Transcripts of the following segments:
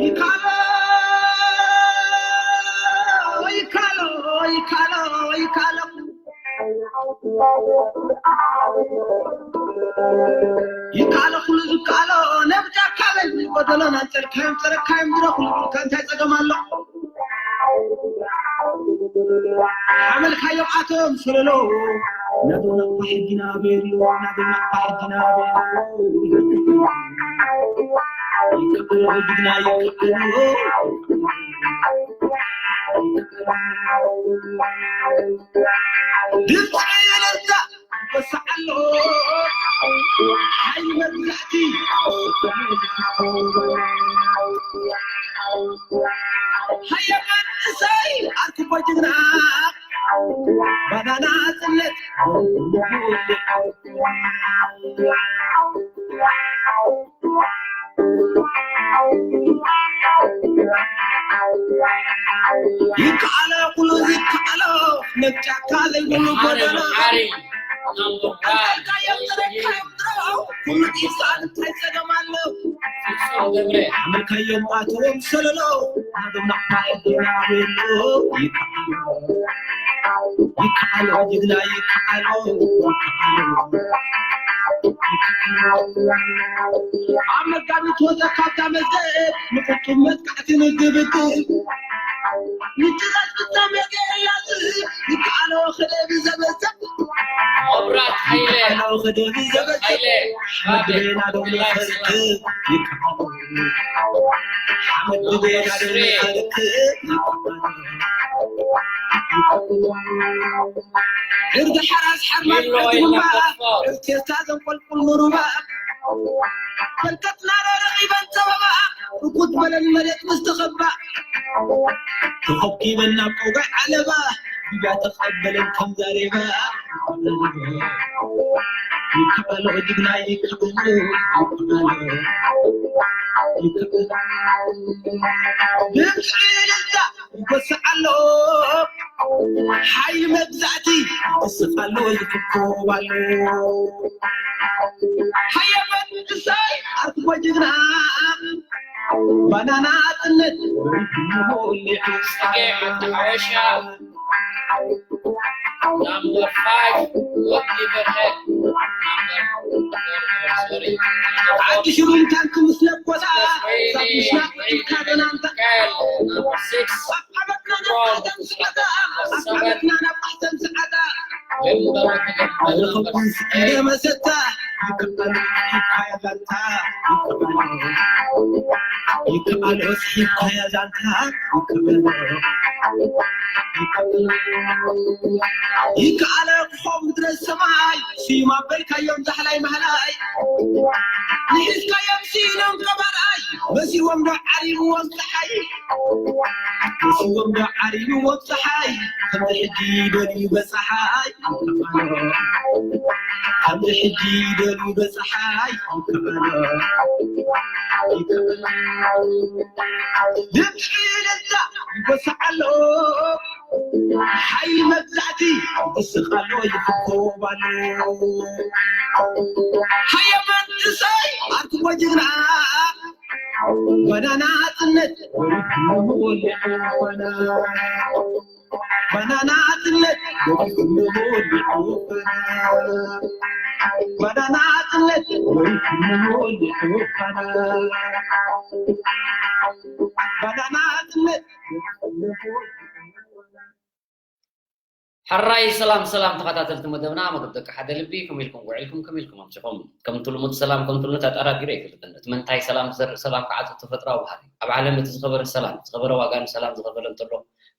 ይካሎ ይካሎ ይካሎ ይካሎ ይካሎ ኩሉ ዝካሎ ነብጃካ በል ጎደሎና ጸርካዮም ጸረካዮም ድረኹ ካንታይ ጸገም ኣሎ ሓመልካዮም ኣቶም ሰለሎ ናቶም ናቕፋ ሕጊና ኣበየሉ ናቶም ናቕፋ ሕጊና ኣበየሉ ይካሎ ጅግና ይካሎ ድምፂ የለዛ ይበስዓሎ ሓይሊ መግዛእቲ ሃየ መንእሰይ ኣርክቦ ጅግና ባናና ጽነት ይከኣሎ ኩሉ ይከኣሎ ነጫካ ዘይብሉ ጎደሎ ኣልካዮም ተረካዮም ድሮ ኩሉ ኢሳን እንታይ ጸገም ኣሎ ኣመልካዮም ኣትዎም ሰለሎ ኣዶም ናዕታ ይከኣሎ ይከኣሎ ጅግና ይከኣሎ ኣብ መጋቢት ወዘ ካብታ መዘ ንቁጡብ መጥቃዕቲ ንግብግብ ንጭራሽ ፍጻሜ ገይርላስ ይከኣሎ ክደብ ዘበዘብ መብራት ሓይለ ይከኣሎ ክደብ ዘበዘብ ሓይለ ሓመድ ቤና ዶ ይከኣሎ ሓመድ ቤና ዶ ይከኣሎ ድርጊ ሓራስ ሓርማዝ ዓዲ ጉንባ ዕብቴታ ዘንቆልቁል ንሩባ ፈልቀትና ዶ ረኺበን ጸበባ ርጉድ በለን መሬት ምስ ተኸባ ተኸኪበን ናብ ቆጋዕ ዓለባ ግዳ ተቐበለን ከም ዘሬባ ይከኣሎ ጅግና ይከኣሎ ይከኣሎ ድምፂ ልዛ ይጎስዕ ኣሎ ሓይሊ መግዛእቲ ይስፍ ኣሎ ይፍኮብ ኣሎ ሃየ መንእሰይ ኣርክቦ ጅግና ባናና ጽነት ጽጌ ዓዲ ሓበሻ number five ወዲ በርሀ number four sorry ዓዲ ሽሩን ታንክ ምስ ለኮሳ ሳቢሽና ኢልካ ደናንታ Kyle number six ኣቃበትና ናብ ዓለም ስዓታ ኣቃበትና ናብ ዓለም ስዓታ ግንባር ተገባለ number ኣረኸብኩም ስዕለ መሰታ ይከኣሎ ይካያ ዛንታ ይከኣሎ ይከኣሎ ይካያ ዛንታ ይከኣሎ ይከኣለ ክኾም ምድረ ሰማይ ስዩም ኣበልካዮም ዛሕላይ ማህላይ ንሒዝካዮም ስኢኖም ቀባርኣይ መሲዎም ዶ ዓሪብዎም ፀሓይ መሲዎም ዶ ዓሪብዎም ፀሓይ ከምዚ ሕጂ ደልዩ በፀሓይ ከምዚ ሕጂ ደልዩ በፀሓይ ድምፂ ልዛ ይጎስዓሎ ሓይሊ መግዛእቲ ይስቃሎ ይፍኮባሎ ሃየ መንእሰይ ኣርክቦ ጅግና ባናና ጽነት ባናና ጽነት ባናና ጽነት ባናና ጽነት ሕራይ ሰላም ሰላም ተኸታተልቲ መደብና መደብ ደቂ ሓደ ልቢ ከመይ ኢልኩም ውዒልኩም ከመይ ኢልኩም ኣምሲኹም ከምቲ ልሙድ ሰላም ከምቲ ልሙድ ኣጠራጢሩ ኣይፈልጥን እቲ መንታይ ሰላም ዝዘርእ ሰላም ከዓ እቲ ተፈጥራዊ ባህሪ ኣብ ዓለም እቲ ዝኸበረ ሰላም ዝኸበረ ዋጋ ንሰላም ዝኸፈለ እንተሎ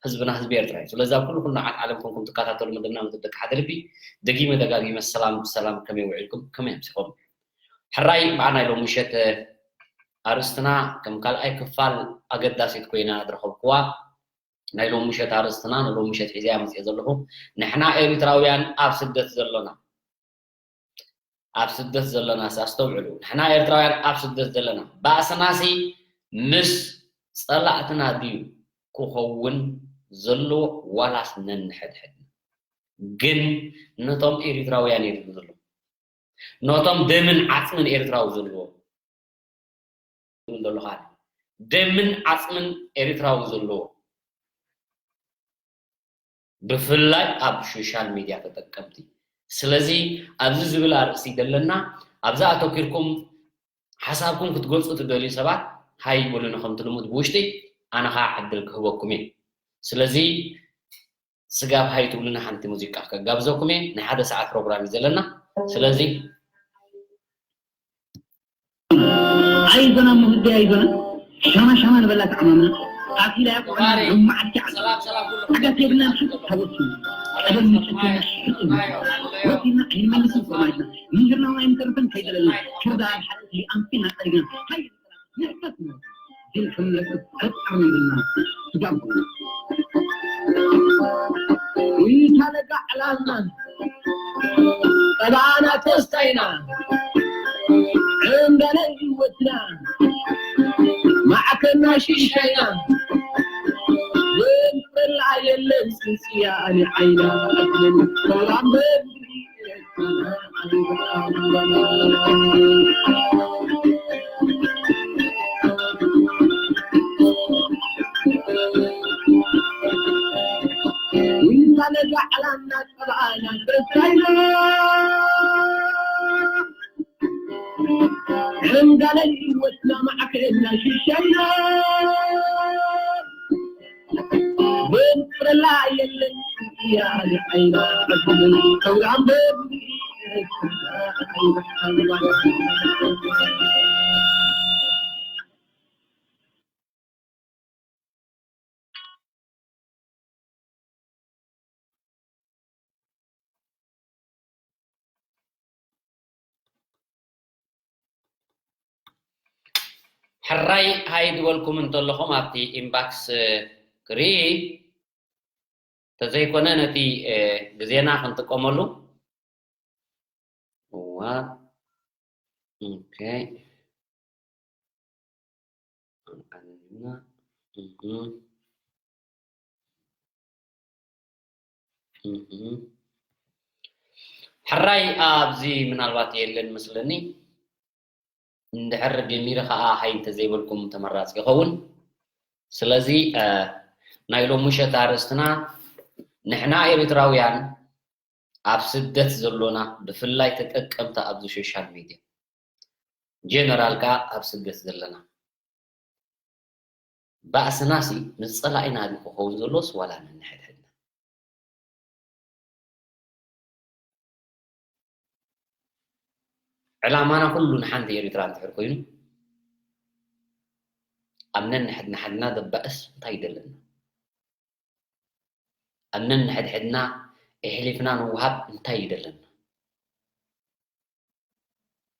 ህዝብና ህዝቢ ኤርትራ እዩ ስለዚ ኣብ ኩሉ ኩናዓት ዓለም ኮንኩም ትከታተሉ መደብና መደብ ደቂ ሓደ ልቢ ደጊመ ደጋጊመ ሰላም ሰላም ከመይ ውዒልኩም ከመይ ኣምሲኹም ሕራይ ብዓ ናይ ሎም ምሸት ኣርእስትና ከም ካልኣይ ክፋል ኣገዳሲት ኮይና ዝረኸብኩዋ ናይ ሎም ምሸት ኣርእስትና ንሎም ምሸት ሒዘያ መፅአ ዘለኹ ንሕና ኤሪትራውያን ኣብ ስደት ዘሎና ኣብ ስደት ዘሎና ኣስተውዕሉ ንሕና ኤርትራውያን ኣብ ስደት ዘለና ባእስናሲ ምስ ፀላእትና ድዩ ክኸውን ዘለዎ ዋላስ ነንሕድሕድና ግን ነቶም ኤሪትራውያን የድሉ ዘሎ ነቶም ደምን ዓጽምን ኤርትራዊ ዘለዎ ዘለኻ፣ ደምን ዓጽምን ኤርትራዊ ዘለዎ፣ ብፍላይ ኣብ ሶሻል ሚድያ ተጠቀምቲ። ስለዚ ኣብዚ ዝብል ኣርእስቲ ዘለና፣ ኣብዚ ኣተኪርኩም ሓሳብኩም ክትገልጹ ትደልዩ ሰባት ሃይ በሉኒ፣ ከምቲ ልሙድ ብውሽጢ ኣነ ኸዓ ዕድል ክህበኩም እየ። ስለዚ ስጋብ ሃይ ትብሉና ሓንቲ ሙዚቃ ከጋብዘኩም እየ። ናይ ሓደ ሰዓት ፕሮግራም እዩ ዘለና። ስለዚ ኣይዞና ሙህዲ ኣይዞና ሻማ ሻማ ንበላ ተዓማምና ኣኪላ ያቆና ማሪ። ሩማዓት ከዓል ሰላም ሰላም ኩሉ። ሓዳስ የብልና ንሓት ተወሱ ቀደም ንጭክና ሽጥና ወኪልና ኣይንመልስን ሰማይና ምንግርና ኣይንተርፍን ከይደለና ክርዳ ሓቂ ኣንፊና ጠሪግና ሃይ ንሕፈት ግን ክንለቅቅ ዕጣር ንብልና ስጋም ኩሉ ይታለጋ ዕላልና ጠባና ተስታይና ዕንዳለ ህይወትና ማዕከና ሽሻይና ወንፈላ የለን ጽንጽያ ኣሊ ዓይና ኣክልን ሰላም በል ሕራይ ሃይ ዝበልኩም እንተለኹም ኣብቲ ኢንባክስ ክርኢ ተዘይኮነ ነቲ ግዜና ክንጥቀመሉ እዋ ኦኬ ሕራይ ኣብዚ ምናልባት የለን መስለኒ እንድሕር ጀሚረ ከዓ ሃይ እንተዘይበልኩም ተመራፂ ይኸውን ስለዚ ናይ ሎሚ ምሸት ኣርእስትና ንሕና ኤርትራውያን ኣብ ስደት ዘሎና ብፍላይ ተጠቀምቲ ኣብዚ ሶሻል ሚድያ ጀነራል ከዓ ኣብ ስደት ዘለና ባእስናሲ ምስ ፀላኢና ድዩ ክኸውን ዘሎስ ዋላ ነንሕድሕድና ዕላማና ኩሉ ንሓንቲ ኤርትራ እንድሕር ኮይኑ ኣብ ነንሕድና ሓድና ዘባእስ እንታይ ይደለና ኣብ ነንሕድሕድና ኣሕሊፍና ንውሃብ እንታይ ይደለና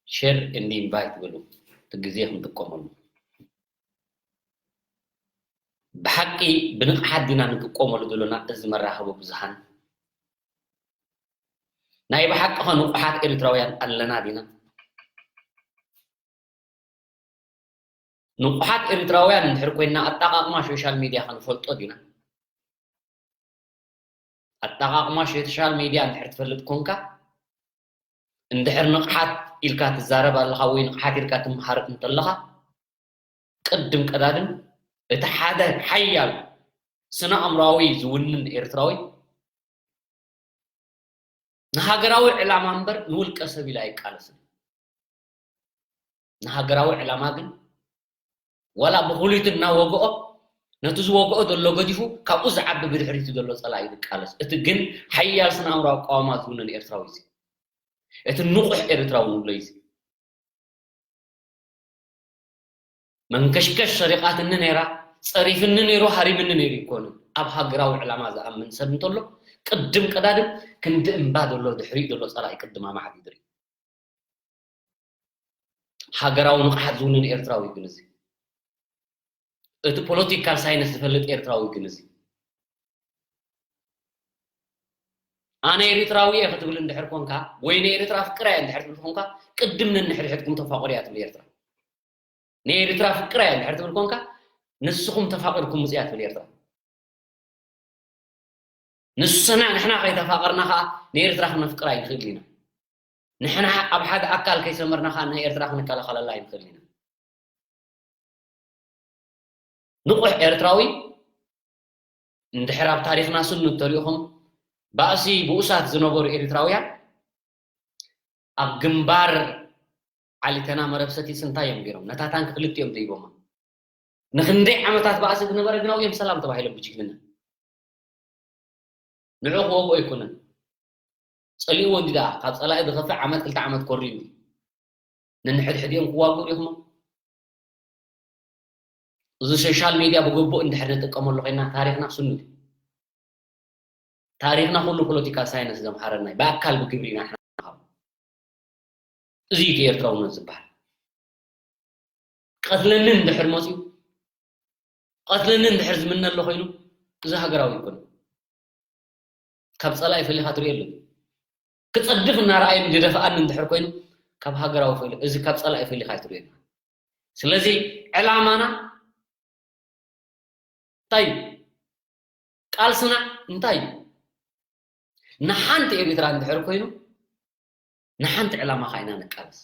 share and invite በሉ እቲ ግዜ ክንጥቀመሉ ብሓቂ ብንቕሓት ዲና ንጥቀመሉ ዘለና እዚ መራኸቢ ብዙሃን ናይ ብሓቂ ኸ ንቑሓት ኤርትራውያን ኣለና ዲና ንቑሓት ኤርትራውያን እንድሕር ኮይና ኣጠቓቕማ ሶሻል ሚድያ ኸ ንፈልጦ ዲና ኣጠቓቕማ ሶሻል ሚድያ እንድሕር ትፈልጥ ኮንካ እንድሕር ንቕሓት ኢልካ ትዛረብ ኣለኻ ወይ ንቕሓት ኢልካ ትምሃር እንተለኻ ቅድም ቀዳድም እቲ ሓደ ሓያል ስነ ኣእምራዊ ዝውንን ኤርትራዊ ንሃገራዊ ዕላማ እምበር ንውልቀ ሰብ ኢሉ ኣይቃለስን ንሃገራዊ ዕላማ ግን ዋላ ብኹሊት እናወግኦ ነቲ ዝወግኦ ዘሎ ገዲፉ ካብኡ ዝዓቢ ብድሕሪቱ ዘሎ ጸላኢ ዝቃለስ እቲ ግን ሓያል ስነ ኣእምራዊ ኣቃዋማ ዝውንን ኤርትራዊ እዚ እቲ ንቑሕ ኤርትራዊ ንብሎ እዚ መንከሽከሽ ሰሪቓትኒ ነይራ ጸሪፍኒ ነይሩ ሃሪምኒ ነይሩ ይኮኑ ኣብ ሃገራዊ ዕላማ ዝኣምን ሰብ እንተሎ ቅድም ቀዳድም ክንዲ እምባ ዘሎ ድሕሪኡ ዘሎ ጸላኢ ቅድም ኣማዕት ይድሪ ሃገራዊ ንቕሓት ዝውንን ኤርትራዊ ግን እዚ እቲ ፖለቲካል ሳይንስ ዝፈልጥ ኤርትራዊ ግን እዚ ኣነ ኤርትራዊ እየ ክትብል እንድሕር ኮንካ ወይ ንኤርትራ ፍቅራ እየ እንድሕር ትብል ኮንካ ቅድም ነንሕድሕድኩም ተፋቆሩ እያ ትብል ኤርትራ ንኤርትራ ፍቅራ እየ እንድሕር ትብል ኮንካ ንስኹም ተፋቂርኩም ምጽያ ትብል ኤርትራ ንስና ንሕና ከይተፋቀርና ከዓ ንኤርትራ ክነፍቅራ ይንኽእል ኢና ንሕና ኣብ ሓደ ኣካል ከይሰመርና ከኣ ንኤርትራ ክንከላኸለላ ኣይንኽእልን ኢና። ንቑሕ ኤርትራዊ እንድሕር ኣብ ታሪኽና ስኑ እንተሪእኹም፣ ባእሲ ብኡሳት ዝነበሩ ኤርትራውያን ኣብ ግንባር ዓሊተና መረብ ሰቲስ እንታይ እዮም ገይሮም? ነታ ታንክ ክልተ እዮም ደይቦማ። ንክንደይ ዓመታት ባእሲ ዝነበረ ግን ኣብኡ እዮም ሰላም ተባሂሎም ብጅግንነት። ንዑ ክወግኦ ኣይኮነን። ጸሊእዎ እንዲ ደኣ፣ ካብ ጸላኢ ዝኸፍእ ዓመት ክልተ ዓመት ኮሪ እንዲ። ነንሕድሕዲኦም ክዋግኡ ዲኹም? እዚ ሶሻል ሜድያ ብግቡእ እንድሕር ንጥቀመሉ ኮይና ታሪኽና ስኑድ እዩ። ታሪኽና ኩሉ ፖለቲካል ሳይንስ ዘምሃረና እዩ። ብኣካል ብግብሪ ኢና ንሓ-፣ እዚ እዩ ኤርትራውነት ዝበሃል። ቀትለኒ እንድሕር መፅዩ፣ ቀትለኒ እንድሕር ዝምነ ኣሎ ኮይኑ፣ እዚ ሃገራዊ ይኮነ። ካብ ጸላኢ ፈሊኻ ትርእየሉ። ክጸድፍ እናረኣየ ዝደፍኣኒ እንድሕር ኮይኑ፣ ካብ ሃገራዊ ፈሊ-፣ እዚ ካብ ጸላኢ ፈሊኻ ኣይትርእየሉ። ስለዚ ዕላማና እንታይ እዩ? ቃልስና እንታይ እዩ? ንሓንቲ ኤርትራ እንድሕር ኮይኑ፣ ንሓንቲ ዕላማ ኸዓ ኢና ንቃለስ።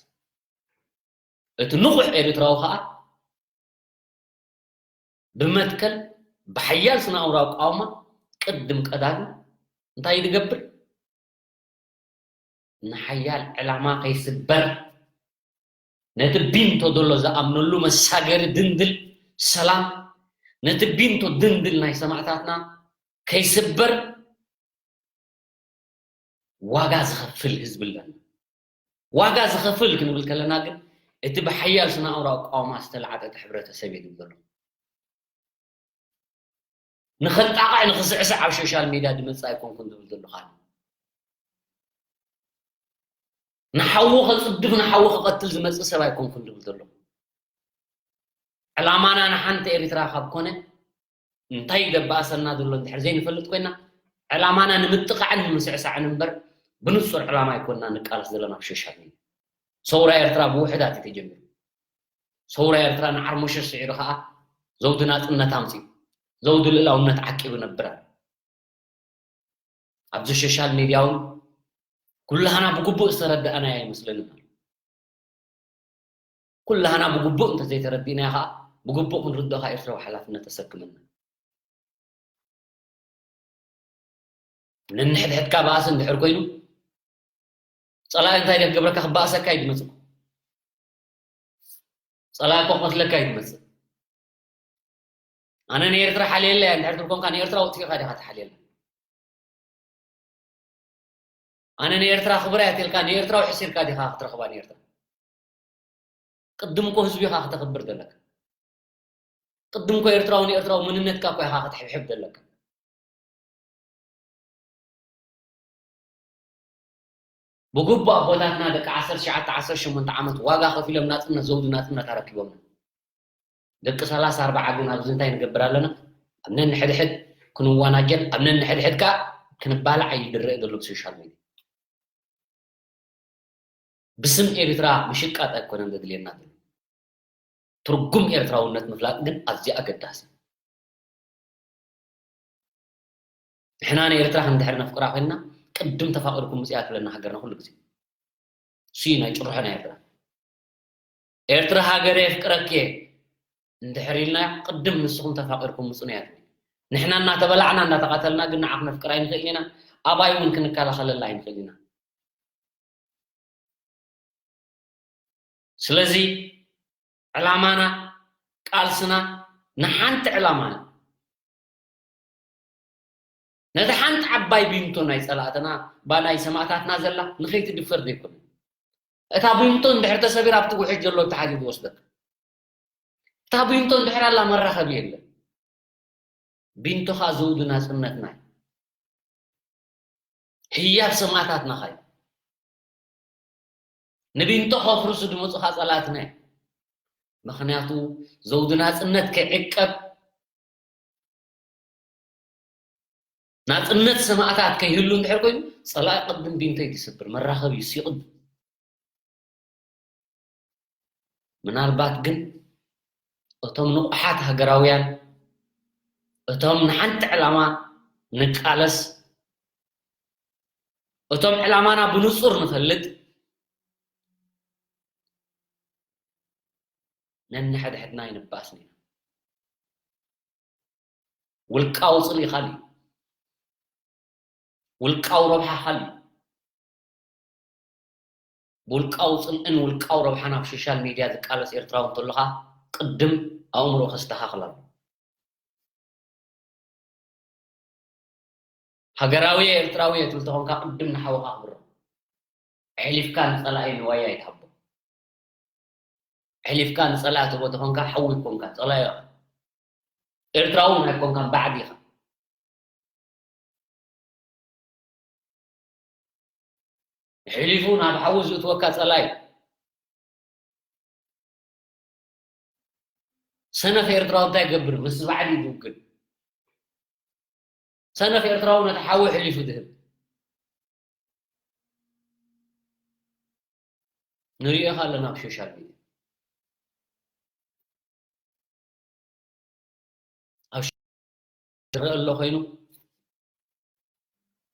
እቲ ንቑሕ ኤርትራዊ ኸዓ ብመትከል ብሓያል ስነ-ኣእምሮኣዊ ኣቃውማ ቅድም ቀዳሚ እንታይ እዩ ዝገብር? ንሓያል ዕላማ ከይስበር፣ ነቲ ቢንቶ ዘሎ ዝኣምነሉ መሳገሪ ድንድል ሰላም፣ ነቲ ቢንቶ ድንድል ናይ ሰማእታትና ከይስበር ዋጋ ዝኸፍል ህዝቢ ኣለና። ዋጋ ዝኸፍል ክንብል ከለና ግን፣ እቲ ብሓያል ስነ-ኣእምሮኣዊ ኣቃውማ ዝተላዕጠጠ ሕብረተሰብ እዩ ዝብል ዘሎ። ንኸጣቕዕ፣ ንኽስዕስዕ ኣብ ሶሻል ሜድያ ዝመጽእ ኣይኮንኩን ዝብል ዘለኹ ኣነ። ንሓዉ ከጽድፍ፣ ንሓዉ ክቐትል ዝመጽእ ሰብ ኣይኮንኩን ዝብል ዘለኹ። ዕላማና ንሓንቲ ኤርትራ ካብ ኮነ፣ እንታይ ደባእሰና ዘሎ እንድሕር ዘይንፈልጥ ኮይና፣ ዕላማና ንምጥቓዕን ንምስዕሳዕን እምበር፣ ብንጹር ዕላማ ኣይኮንና ንቃለስ ዘለና ኣብ ሶሻል ሜድያ። ሰውራ ኤርትራ ብውሑዳት እዩ ተጀሚሩ። ሰውራ ኤርትራ ንዓርሞሸሽ ስዒሩ ኸኣ ዘውዲ ናጽነት ኣምጺኡ፣ ዘውዲ ልእላውነት ዓቂቡ ነብራ። ኣብዚ ሶሻል ሜድያ እውን ኩላህና ብግቡእ ዝተረዳእናዮ ኣይመስለንን ኣሎ። ኩላህና ብግቡእ እንተዘይተረዲእናዮ ኸኣ፣ ብግቡእ ክንርድኦ ኸኣ ኤርትራዊ ሓላፍነት ተሰክመና። ነንሕድሕድካ ባእሲ እንድሕር ኮይኑ፣ ጸላኢ እንታይ ድዩ ክገብረካ? ክባእሰካ እዩ ዝመጽእ። ጸላኢ እኮ ክቐትለካ እዩ ዝመጽእ። ኣነ ንኤርትራ ሓልየላ እየ እንድሕር ትብል ኮንካ፣ ንኤርትራ ወጺእካ ዲኻ ትሓልየላ? ኣነ ንኤርትራ ክብራ እየ ትልካ፣ ንኤርትራዊ ሕሲርካ ዲኻ ክትረኽባ ንኤርትራ? ቅድም እኮ ህዝቢ ኢኻ ክተኽብር ዘለካ። ቅድም እኮ ኤርትራዊ ንኤርትራዊ መንነትካ እኮ ኢኻ ክትሕብሕብ ዘለካ። ብግቡእ ኣቦታትና ደቂ ዓሰርተ ትሽዓተ ዓሰርተ ሸሞንተ ዓመት ዋጋ ከፊሎም ናጽነት፣ ዘውዲ ናጽነት ኣረኪቦምና። ደቂ ሰላሳ ኣርብዓ ግን ኣብዚ እንታይ ንገብር ኣለና? ኣብ ነንሕድሕድ ክንዋናጀል፣ ኣብ ነንሕድሕድ ከኣ ክንባላዕ እዩ ዝረአ ዘሎ ብሶሻል ሜድያ። ብስም ኤርትራ ምሽቃጥ ኣይኮነን ዘድልየና ዘሎ። ትርጉም ኤርትራውነት ምፍላጥ ግን ኣዝዩ ኣገዳሲ። ንሕና ንኤርትራ ክንድሕር ነፍቅራ ኮይንና፣ ቅድም ተፋቒርኩም ምጽያ ትብለና ሃገርና ኩሉ ግዜ። እሱ እዩ ናይ ጭርሖ ናይ ኤርትራ። ኤርትራ ሃገረ የፍቅረኪ እየ እንድሕር ኢልና፣ ቅድም ንስኹም ተፋቒርኩም ምጹና እያ ትብል። ንሕና እናተበላዕና እናተቓተልና ግን ንዓ ክነፍቅራ ኣይንኽእልን ኢና፣ ኣባይ እውን ክንከላኸለላ ኣይንኽእልን ኢና። ስለዚ ዕላማና፣ ቃልስና ንሓንቲ ዕላማ እዩ። ነቲ ሓንቲ ዓባይ ቢንቶ ናይ ጸላእትና፣ ባ ናይ ሰማእታትና ዘላ ንኸይትድፈር ዘይኮነ። እታ ቢንቶ እንድሕር ተሰቢራ ኣብቲ ውሕጅ ዘሎ ተሓዚ ዝወስደካ። እታ ቢንቶ እንድሕር ኣላ መራኸቢ የለን። ቢንቶ ኸኣ ዘውዲ ናጽነትና እዩ። ህያብ ሰማእታትና ኸኣ እዩ። ንቢንቶ ከፍርሱ ዝመጹ ኸኣ ጸላእትና እዩ። ምኽንያቱ ዘውዲ ናጽነት ከይዕቀብ፣ ናጽነት ሰማእታት ከይህሉ እንድሕር ኮይኑ፣ ጸላኢ ቅድም ቢንቶ እዩ ዝስብር፣ መራኸቢ እዩ፣ ይቕድም። ምናልባት ግን እቶም ንቑሓት ሃገራውያን፣ እቶም ንሓንቲ ዕላማ ንቃለስ፣ እቶም ዕላማና ብንጹር ንፈልጥ፣ ነንሕድሕድና ኣይንባኣስን ኢና። ውልቃዊ ጽልኢ ካልእ እዩ። ውልቃዊ ረብሓ ካልእ እዩ። ብውልቃዊ ጽልእን ውልቃዊ ረብሓን ኣብ ሶሻል ሚድያ ዝቃለስ ኤርትራዊ እንተሎኻ፣ ቅድም ኣእምሮ ከስተኻኽል ኣሎ። ሃገራዊ እየ፣ ኤርትራዊ እየ ትብል ተኾንካ፣ ቅድም ንሓውኻ ኣኽብሮ። ኣሕሊፍካ ንጸላኢ ንዋይ ኣይትሃቦ። ኣሕሊፍካ ንጸላኢ ትህቦ ተኾንካ፣ ሓዊ ኣይኮንካን፣ ጸላኢ ኢኻ። ኤርትራዊ እውን ኣይኮንካን፣ ባዕዲ ኢኻ። ኣሕሊፉ ናብ ሓዊ ዝእትወካ ጸላኢ። ሰነፍ ኤርትራዊ እንታይ ይገብር? ምስ ባዕዲ እዩ ዝውግን። ሰነፍ ኤርትራዊ ነቲ ሓዊ ኣሕሊፉ ዝህብ። ንሪኦ ኣለና ኣብ ሶሻል ሚድያ። ኣብ ሽ-፣ ዝረአ ኣሎ ኮይኑ፣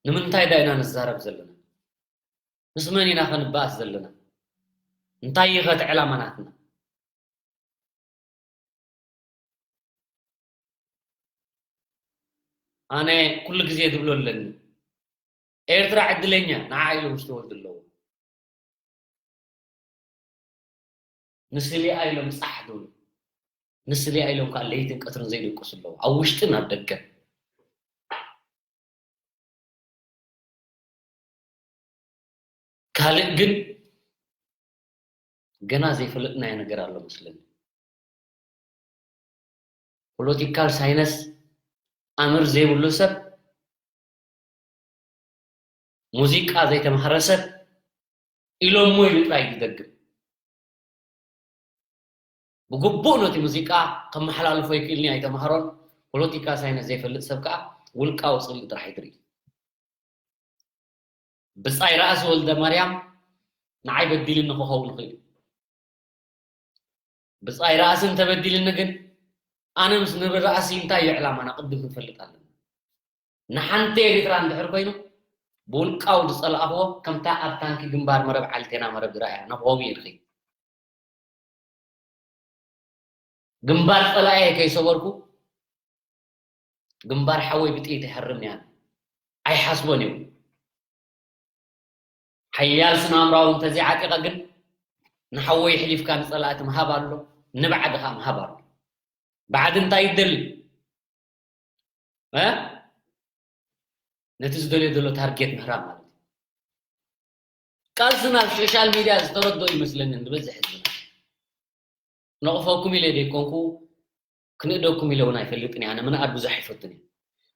ንምንታይ ዳ ኢና ንዛረብ ዘለና? ምስ መን ኢና ክንበኣስ ዘለና? እንታይ እዩ ኸ እቲ ዕላማ ናትና? ኣነ ኩሉ ግዜ ዝብሎ ኣለኒ፣ ኤርትራ ዕድለኛ ንዓ ኢሎም ዝተወልዱ ኣለዉ። ንስሊኣ ኢሎም ጻሕ ዝብሉ፣ ንስሊኣ ኢሎም ከዓ ለይትን ቀትርን ዘይድቅሱ ኣለዉ፣ ኣብ ውሽጥን ኣብ ደገን። ካልእ ግን ገና ዘይፈለጥናዮ ነገር ኣሎ መስለኒ። ፖለቲካል ሳይነስ ኣምር ዘይብሉ ሰብ፣ ሙዚቃ ዘይተማህረ ሰብ ኢሎሞ ኢሉ ጥራይ ዝደግም። ብግቡእ ነቲ ሙዚቃ ከመሓላልፎ ይክእልኒ ኣይተማህሮን። ፖለቲካ ሳይነስ ዘይፈልጥ ሰብ ከኣ ውልቃዊ ጽልኢ ጥራሕ ይድርኢ። ብጻይ ራእሲ ወልደ ማርያም ንዓይ በዲልኒ ክኸውን ይኽእል እዩ። ብጻይ ራእሲ እንተበዲልኒ ግን ኣነ ምስ ንብሪ ራእሲ እንታይ እዩ ዕላማና ቅድም ክንፈልጥ ኣለና። ንሓንቲ ኤሪትራ እንድሕር ኮይኑ ብውልቃዊ ዝጸላእኽዎ ከምታ ኣብ ታንኪ ግንባር መረብ ዓልቴና መረብ ዝረኣያ ንኽኸው እየ ድኺ። ግንባር ጸላእየ ከይሰበርኩ ግንባር ሓወይ ብጥይት ኣይሃርምን እያ። ኣይሓስቦን እዩ። ሓያል ስነ ኣእምራዊ እንተዘይዓጢቐ ግን ንሓወይ ኣሕሊፍካ ንጸላእቲ ምሃብ ኣሎ፣ ንባዕዲ ኸኣ ምሃብ ኣሎ። ባዕዲ እንታይ ይደሊ? እ? ነቲ ዝደልዮ ዘሎ ታርጌት ምህራም ማለት እዩ። ቃልስና ኣብ ሶሻል ሚድያ ዝተረድኦ ይመስለኒ ንብዝሕ ህዝብና። ነቕፈኩም ኢለ ዘይኮንኩ፣ ክንእደኩም ኢለ እውን ኣይፈልጥን እየ። ኣነ ምንኣድ ብዙሕ ኣይፈቱን እየ።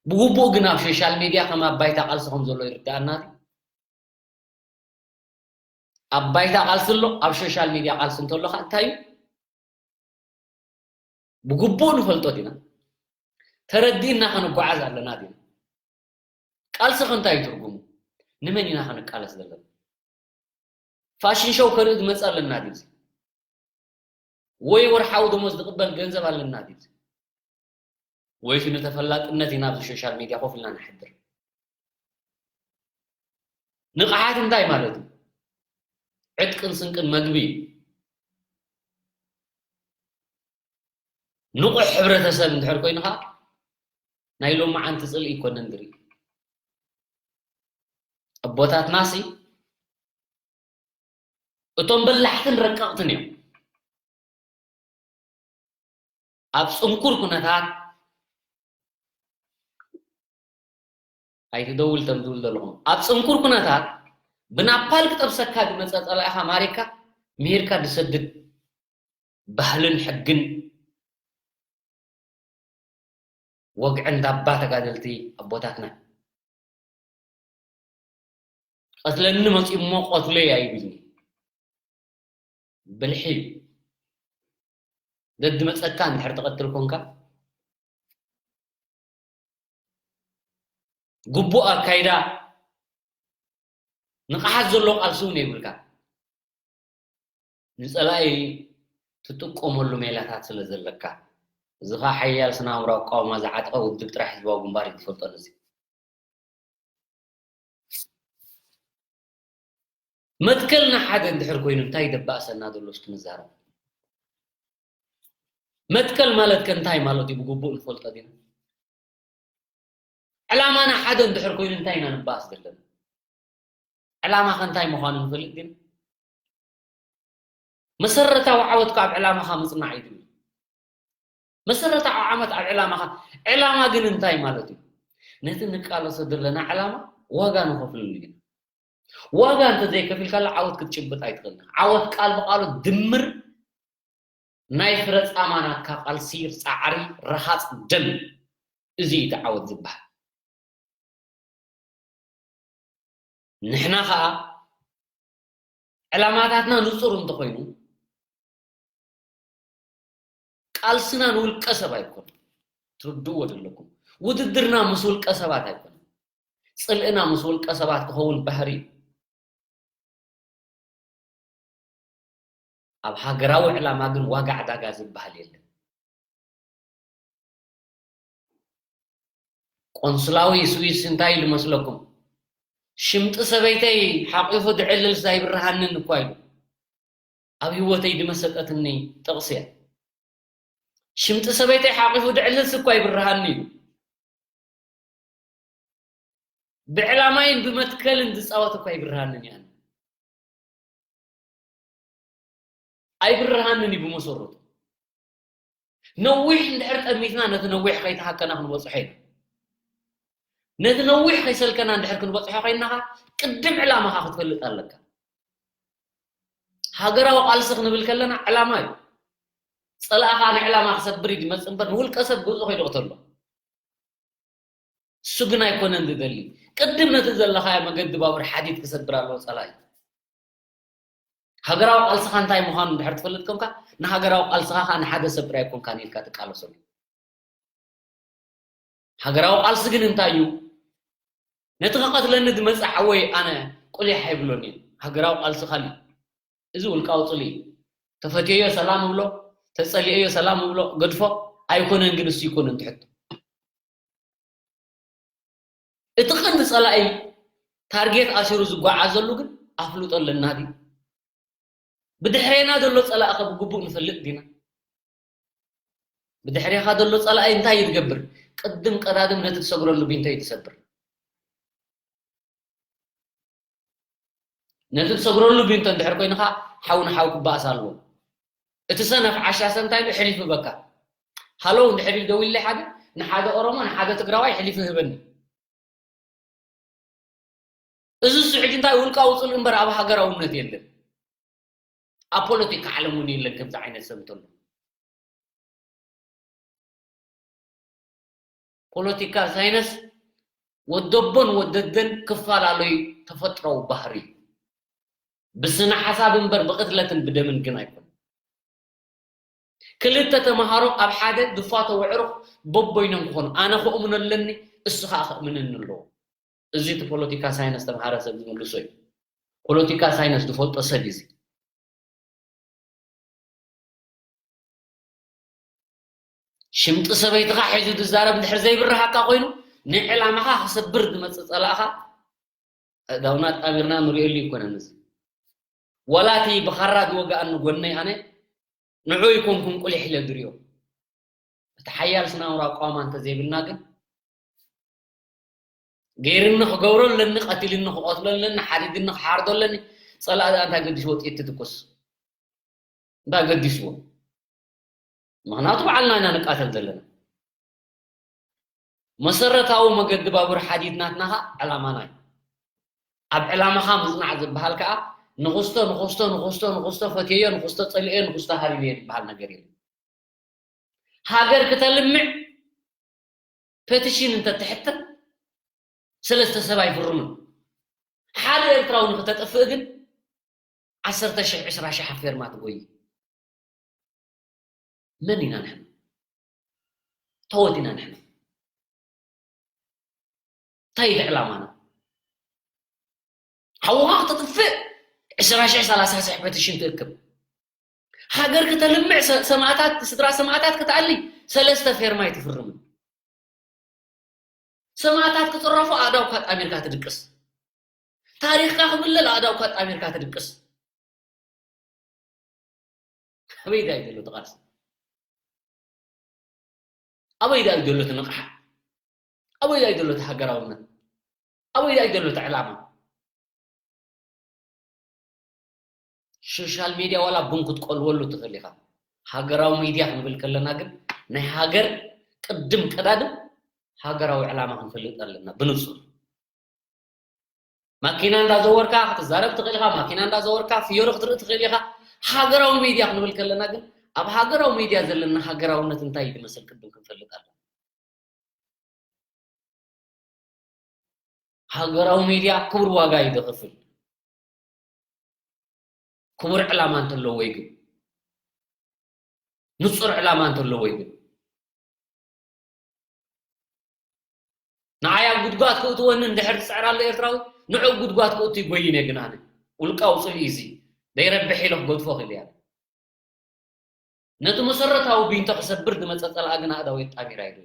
ብግቡእ ግን ኣብ ሶሻል ሚድያ ከም ኣብ ባይታ ቃልሲ ከም ዘሎ ይርድኣና ድዩ? ኣብ ባይታ ቃልሲ ኣሎ፣ ኣብ ሶሻል ሚድያ ቃልሲ እንተሎ ኸኣ እንታይ እዩ? ብግቡእ ንፈልጦ ዲና? ተረዲእና ከንጓዓዝ ኣለና ዲና? ቃልሲ ከ እንታይ እዩ ትርጉሙ? ንመን ኢና ከንቃለስ ዘለና? ፋሽን ሾው ከርኢ ዝመጽእ ኣለና ድዩ? ወይ ወርሓዊ ደሞዝ ዝቕበል ገንዘብ ኣለና ድዩ? ወይስ ንተፈላጥነት ኢና ኣብዚ ሶሻል ሚድያ ኮፍ ኢልና ንሓድር? ንቕሓት እንታይ ማለት እዩ? ዕጥቅን ስንቅን መግቢ እዩ። ንቑሕ ሕብረተሰብ እንድሕር ኮይኑ ኸዓ ናይ ሎማዓንቲ ጽልኢ ኣይኮነን ዝርኢ። ኣቦታትናሲ እቶም በላሕትን ረቀቕትን እዮም። ኣብ ጽንኩር ኩነታት ኣይትደውል ተም ዝብል ዘለኹም። ኣብ ጽንኩር ኩነታት ብናፓል ክጠብሰካ ዝመጸ ጸላኢኻ ማሪካ ምሂርካ ዝሰድድ ባህልን ሕግን ወግዕን ዳባ ተጋደልቲ ኣቦታትና። ቀትለኒ መጺኡ እሞ ቀትለይ ኣይብልኒ። ብልሒ ደድመጸካ እንድሕር ትቐትል ኮንካ፣ ግቡእ ኣካይዳ፣ ንቕሓት ዘሎ ቃልሲ እውን የብልካ። ንጸላኢ ትጥቀመሉ ሜላታት ስለ ዘለካ፣ እዚ ኸኣ ሓያል ስነ-ኣእምራዊ ኣቃውማ ዝዓጠቐ ውድብ ጥራሕ ህዝባዊ ግንባር እዩ ዝፈልጦ ነዚ። መትከልና ሓደ እንድሕር ኮይኑ እንታይ ደባእሰና ዘሎ እስኪ ንዛረብ። መትከል ማለት ከ እንታይ ማለት እዩ? ብግቡእ ንፈልጦ ዲና? ዕላማና ሓደ እንድሕር ኮይኑ እንታይ ኢና ንባኣስ ዘለና? ዕላማ ከ እንታይ ምዃኑ ንፈልጥ ዲና? መሰረታዊ ዓወት ካብ ዕላማኻ ምጽናዕ እዩ ድብል። መሰረታዊ ዓመት ኣብ ዕላማኻ። ዕላማ ግን እንታይ ማለት እዩ? ነቲ ንቃለሶ ዘለና ዕላማ ዋጋ ንኸፍልሉ ኢና። ዋጋ እንተዘይከፊልካሉ ዓወት ክትጭብጥ ኣይትኽእልን። ዓወት ቃል ብቃሉ ድምር ናይ ፍረ ጻማ ናትካ ቃልሲ፣ ጻዕሪ፣ ረሃጽ ደም፣ እዚ እዩ እቲ ዓወት ዝበሃል። ንሕና ኸኣ ዕላማታትና ንጹር እንተኾይኑ፣ ቃልስና ንውልቀ ሰብ ኣይኮን። ትርድእዎ ዘለኩም። ውድድርና ምስ ውልቀ ሰባት ኣይኮን። ጽልእና ምስ ውልቀ ሰባት ክኸውን ባህሪ እዩ። ኣብ ሃገራዊ ዕላማ ግን ዋጋ ዕዳጋ ዝበሃል የለን። ቆንስላዊ ስዊስ እንታይ ኢሉ መስለኩም? ሽምጢ ሰበይተይ ሓቂፉ ድዕልልስ ኣይብርሃንን እኳ ኢሉ። ኣብ ህይወተይ ድመሰጠትኒ ጥቕሲ እያ። ሽምጢ ሰበይተይ ሓቂፉ ድዕልልስ እኳ ኣይብርሃኒ ኢሉ። ብዕላማይን ብመትከልን ዝጻወት እኳ ኣይብርሃንን እያ። ኣይብርሃንን እዩ ብመሰረቱ። ነዊሕ እንድሕር ጠሚትና ነቲ ነዊሕ ከይተሃከና ክንበጽሖ ኢና። ነቲ ነዊሕ ከይሰልከና እንድሕር ክንበጽሖ ኮይንና ኸኣ ቅድም ዕላማኻ ክትፈልጥ ኣለካ። ሃገራዊ ቃልሲ ክንብል ከለና ዕላማ እዩ። ጸላእኻ ንዕላማ ክሰብር እዩ ዝመጽእ እምበር ንውልቀ ሰብ ገዝኡ ከይደቕተሎ። እሱ ግን ኣይኮነን ዝደሊ። ቅድም ነቲ ዘለኻዮ መገዲ ባቡር ሓዲድ ክሰብር ኣለዎ ጸላኢ። ሃገራዊ ቃልስኻ እንታይ ምዃኑ እንድሕር ትፈልጥ ኮንካ፣ ንሃገራዊ ቃልስኻ ኸኣ ንሓደ ሰብ ጥራይ ኣይኮንካን ኢልካ ትቃለሰሉ። ሃገራዊ ቃልሲ ግን እንታይ እዩ? ነቲ ክቐትለኒ ዝመጽእ ሓወይ ኣነ ቁሊሕ ኣይብሎን እየ። ሃገራዊ ቃልሲ ካሊእ። እዚ ውልቃዊ ጽልኢ እዩ። ተፈትየዮ ሰላም እብሎ፣ ተጸሊኤዮ ሰላም እብሎ፣ ገድፎ። ኣይኮነን ግን እሱ ይኮነን ትሕቶ። እቲ ቀንዲ ጸላኢ ታርጌት ኣሲሩ ዝጓዓዘሉ ግን ኣፍልጦ ኣለና ድዩ? ብድሕሬና ዘሎ ጸላኢ ከ ብግቡእ ንፈልጥ ዲና? ብድሕሬኻ ዘሎ ጸላኢ እንታይ እዩ ዝገብር? ቅድም ቀዳድም ነቲ ትሰግረሉ ቢንቶ እዩ ትሰብር። ነቲ ትሰግረሉ ቢንቶ እንድሕር ኮይኑ ኸኣ ሓው ንሓው ክበኣስ ኣለዎ። እቲ ሰነፍ ዓሻ ሰ እንታይ ኢሉ ሕሊፉ ህበካ? ሃሎ እንድሕር ኢሉ ደዊሉለይ ሓደ፣ ንሓደ ኦሮሞ፣ ንሓደ ትግራዋይ ሕሊፉ ህበኒ። እዚ ስዕድ እንታይ ውልቃዊ ጽልኢ እምበር ኣብ ሃገራውነት የለን። ኣብ ፖለቲካ ዓለም እውን የለን ከምዚ ዓይነት ሰብ እንተሎ። ፖለቲካ ሳይነስ ወደቦን ወደደን ክፈላለዩ ተፈጥሮዊ ባህሪ እዩ። ብስነ ሓሳብ እምበር ብቕትለትን ብደምን ግን ኣይኮነን። ክልተ ተምሃሮ ኣብ ሓደ ዝፋተው ኣዕሩኽ በቦይኖም ክኾኑ፣ ኣነ ክእምኖ ኣለኒ፣ እሱ ኸኣ ክእምነኒ ኣለዎ። እዚ እቲ ፖለቲካ ሳይነስ ተምሃረ ሰብ ዝምልሶ እዩ። ፖለቲካ ሳይነስ ዝፈልጦ ሰብ እዩ እዚ። ሽምጢ ሰበይትኻ ሒዙ ዝዛረብ እንድሕር ዘይብርሃካ ኮይኑ፣ ንዕላማኻ ክሰብር ዝመጽእ ጸላእኻ ኣእዳውና ኣጣሚርና ንርእየሉ ኣይኮነን እዚ። ዋላ እቲ ብኻራ ዝወግኣኒ ጎነይ ኣነ ንዑ ኣይኮንኩን ቁሊሕ ኢለ ዝርእዮ። እቲ ሓያል ስነ-ኣእምሮ ኣቃውማ እንተዘይብልና ግን፣ ገይርኒ ክገብሮ ኣለኒ፣ ቀቲልኒ ክቐትሎ ኣለኒ፣ ሓሪድኒ ክሓርዶ ኣለኒ፣ ጸላኢ ደኣ እንታይ ገዲስዎ ጥይት ትትኩስ? እንታይ ገዲስዎ? ምኽንያቱ ባዕልና ኢና ንቃተል ዘለና። መሰረታዊ መገዲ ባቡር ሓዲድ ናትና ኸኣ ዕላማና እዩ። ኣብ ዕላማኻ ምጽናዕ ዝበሃል ከኣ ንኹስቶ፣ ንኹስቶ፣ ንኹስቶ፣ ንኹስቶ ፈትየዮ፣ ንኹስቶ ጸሊኤዮ፣ ንኹስቶ ሃሪመዮ ዝበሃል ነገር የለን። ሃገር ክተልምዕ ፔቲሽን እንተትሕተት ሰለስተ ሰብ ኣይፍርምን። ሓደ ኤርትራዊ ንክተጥፍእ ግን ዓሰርተ ሽሕ፣ ዕስራ ሽሕ ኣብ ፌርማ ትጎይ። መን ኢና ንሕና? ተወት ኢና ንሕና። እንታይ እዩ ዕላማና? ሓውኻ ክተጥፍእ ዕስራ ሽሕ፣ ሰላሳ ሽሕ ፔቲሽን ትእክብ። ሃገር ክተልምዕ ሰ-፣ ሰማእታት፣ ስድራ ሰማእታት ክትኣሊ ሰለስተ ፌርማ ኣይትፍርምን። ሰማእታት ክጽረፉ ኣእዳውካ ኣጣሚርካ ትድቅስ። ታሪኽካ ክብለል ኣእዳውካ ኣጣሚርካ ትድቅስ። ኣበይ ዳይ ዘሎ እቲ ቃልሲ? ኣበይ ዳዩ ዘሎ እቲ ንቕሓት? ኣበይ ዳዩ ዘሎ እቲ ሃገራውነት? ኣበይ ዳዩ ዘሎ እቲ ዕላማ? ሶሻል ሚድያ ዋላ ቡን ክትቆልወሉ ትኽእል ኢኻ። ሃገራዊ ሚድያ ክንብል ከለና ግን ናይ ሃገር ቅድም ቀዳድም ሃገራዊ ዕላማ ክንፈልጥ ኣለና ብንጹር። ማኪና እንዳዘወርካ ክትዛረብ ትኽእል ኢኻ። ማኪና እንዳዘወርካ ፍዮሪ ክትርኢ ትኽእል ኢኻ። ሃገራዊ ሚድያ ክንብል ከለና ግን ኣብ ሃገራዊ ሚድያ ዘለና ሃገራውነት እንታይ እዩ ዝመስል ቅድም ክንፈልጥ ኣለና። ሃገራዊ ሚድያ ክቡር ዋጋ እዩ ዝኸፍል። ክቡር ዕላማ እንተለዎ እዩ ግን፣ ንጹር ዕላማ እንተለዎ እዩ ግን፣ ንዓይ ኣብ ጉድጓድ ክእትወኒ እንድሕር ዝጽዕር ኣሎ ኤርትራዊ፣ ንዕኡ ጉድጓድ ክእቱ ይጎይን እየ ግን ኣነ። ውልቃዊ ጽልኢ እዚ ዘይረብሕ ኢለ ክገድፎ ክእል እየ። ነቲ መሰረታዊ ቢንቶ ክሰብር ዝመጸ ጸላኢ ግን ኣእዳው የጣሚራ እዩ።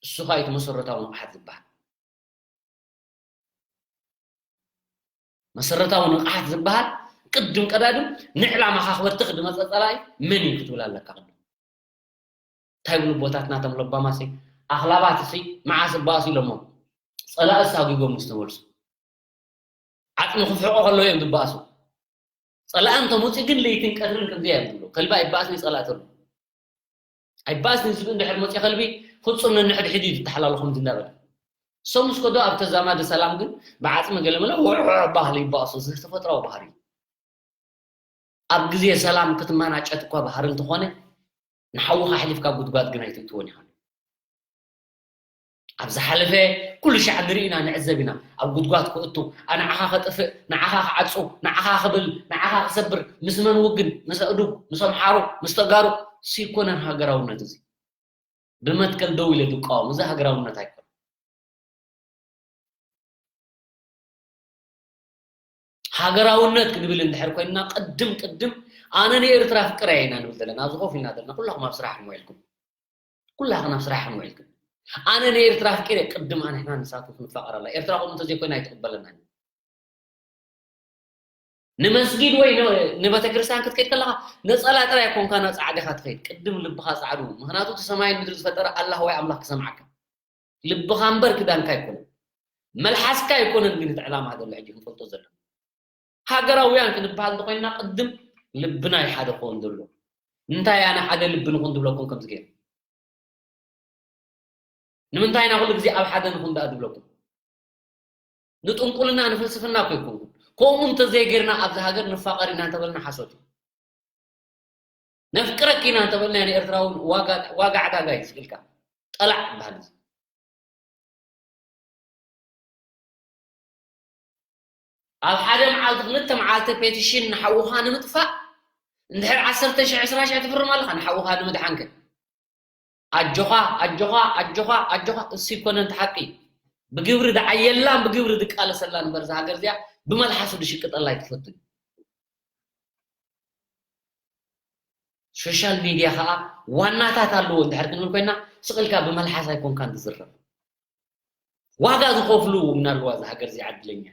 እሱ ኸኣ እቲ መሰረታዊ ንቕሓት ዝበሃል። መሰረታዊ ንቕሓት ዝበሃል ቅድም ቀዳድም ንዕላማኻ ክበትኽ ዝመጸ ጸላኢ መን እዩ ክትብል ኣለካ ቅድም። እንታይ ይብሉ ኣቦታትና እቶም ለባማሲ፣ ኣኽላባትሲ መዓስ ይበኣሱ ኢሎሞም። ጸላኢ ኣሳጒጎም ምስ ተመልሱ። ዓጽሚ ክፍሕቆ ከለዉ እዮም ዝበኣሱ። ጸላኢ እንተመጺኡ ግን ለይትን ቀትርን ከምዚኣ እዮም ዝብሉ። ከልቢ ኣይበኣስን እዩ ጸላኢ ተሎ። ኣይበኣስን እዩ ዝብል እንድሕር መጺኡ ከልቢ ፍጹም ነንሕድሕድ እዩ ዝተሓላሉ ከምዚ እንዳበለ። እሶም ምስ ከዱ ኣብ ተዛማዲ ሰላም ግን ብዓጽሚ ገለመለ ውዕውዕ ባህሊ ይበኣሱ። እዚ ተፈጥሮኣዊ ባህሪ እዩ። ኣብ ግዜ ሰላም ክትመናጨት እኳ ባህሪ እንተኾነ፣ ንሓውኻ ኣሕሊፍካ ኣብ ጉድጓድ ግን ኣይትእትዎን ኢኻ። ኣብ ዝሓለፈ ኩሉ ሻዕ ንርኢ ኢና፣ ንዕዘብ ኢና። ኣብ ጉድጓድ ክእቱ፣ ኣ፣ ንዓኻ ከጥፍእ፣ ንዓኻ ክዓጹ፣ ንዓኻ ክብል፣ ንዓኻ ክሰብር፣ ምስ መን ውግን? ምስ ኣእዱግ፣ ምስ ኣምሓሩ፣ ምስ ተጋሩ። እሱ ኣይኮነን ሃገራውነት እዚ። ብመትከል ደው ኢለ ዝቃወም፣ እዚ ሃገራውነት ኣይኮነን። ሃገራውነት ክንብል እንድሕር ኮይንና፣ ቅድም ቅድም ኣነ ንኤርትራ ኣፍቅረ እየ ኢና ንብል ዘለና። ኣብዚ ኮፍ ኢልና ዘለና ኩላኹም ኣብ ስራሕኩም ውዒልኩም። ኩላኽን ኣብ ስራሕኩም ውዒልኩም። ኣነ ንኤርትራ ኣፍቂረ፣ ቅድም ኣንሕና ንሳቶም ክንፋቐር ኣላ። ኤርትራ ከምኡ እንተዘይኮይና ኣይትቕበለናን። ንመስጊድ ወይ ን-፣ ንቤተክርስትያን ክትከይድ ከለኻ ነጸላ ጥራይ ኮንካ ና ጻዕዳ ኢኻ ትኸይድ። ቅድም ልብኻ ጻዕዱ። ምኽንያቱ እቲ ሰማይን ምድሪ ዝፈጠረ ኣላህ ወይ ኣምላኽ ክሰምዓካ። ልብኻ እምበር ክዳንካ ኣይኮነን። መልሓስካ ኣይኮነን ግን እቲ ዕላማ ዘሎ ሕጂ ክንፈልጦ ዘለና። ሃገራውያን ክንበሃል እንተኾይንና ቅድም ልብና እዩ ሓደ ክኸውን ዘሎ። እንታይ ኣነ ሓደ ልቢ ንኹን ዝብለኩም ከምዚ ገይሩ? ንምንታይ ኢና ኩሉ ግዜ ኣብ ሓደ ንኹን ደኣ ዝብለኩም? ንጥንቁልና ንፍልስፍና እኮ ኣይኮንኩን። ከምኡ እንተዘይጌርና ኣብዚ ሃገር ንፋቐር ኢና እንተበልና ሓሶት እዩ። ነፍቅረኪ ኢና እንተበልና ንኤርትራዊ ዋጋ፣ ዋጋ ዕዳጋ እዩ ዝብልካ። ጠላዕ ይበሃል እዚ። ኣብ ሓደ መዓልቲ ክልተ መዓልቲ ፔቲሽን ንሓውኻ ንምጥፋእ እንድሕር ዓሰርተ ሽሕ ዕስራ ሽሕ ትፍርም ኣለኻ ንሓውኻ ንምድሓንከ። ኣጆኻ፣ ኣጆኻ፣ ኣጆኻ፣ ኣጆኻ፣ እሱ ይኮነን እቲ ሓቂ። ብግብሪ ዝዓየላን ብግብሪ ዝቃለሰላን እምበር እዛ ሃገር እዚኣ ብመልሓሱ ዝሽቅጠላ ኣይትፈቱን። ሶሻል ሚድያ ኸኣ ዋናታት ኣለዎ እንድሕር ክንብል ኮይና፣ ስቕ ኢልካ ብመልሓስ ኣይኮንካን ትዝረብ። ዋጋ ዝኸፍሉ እውን ኣለዋ እዛ ሃገር እዚኣ ዕድለኛ።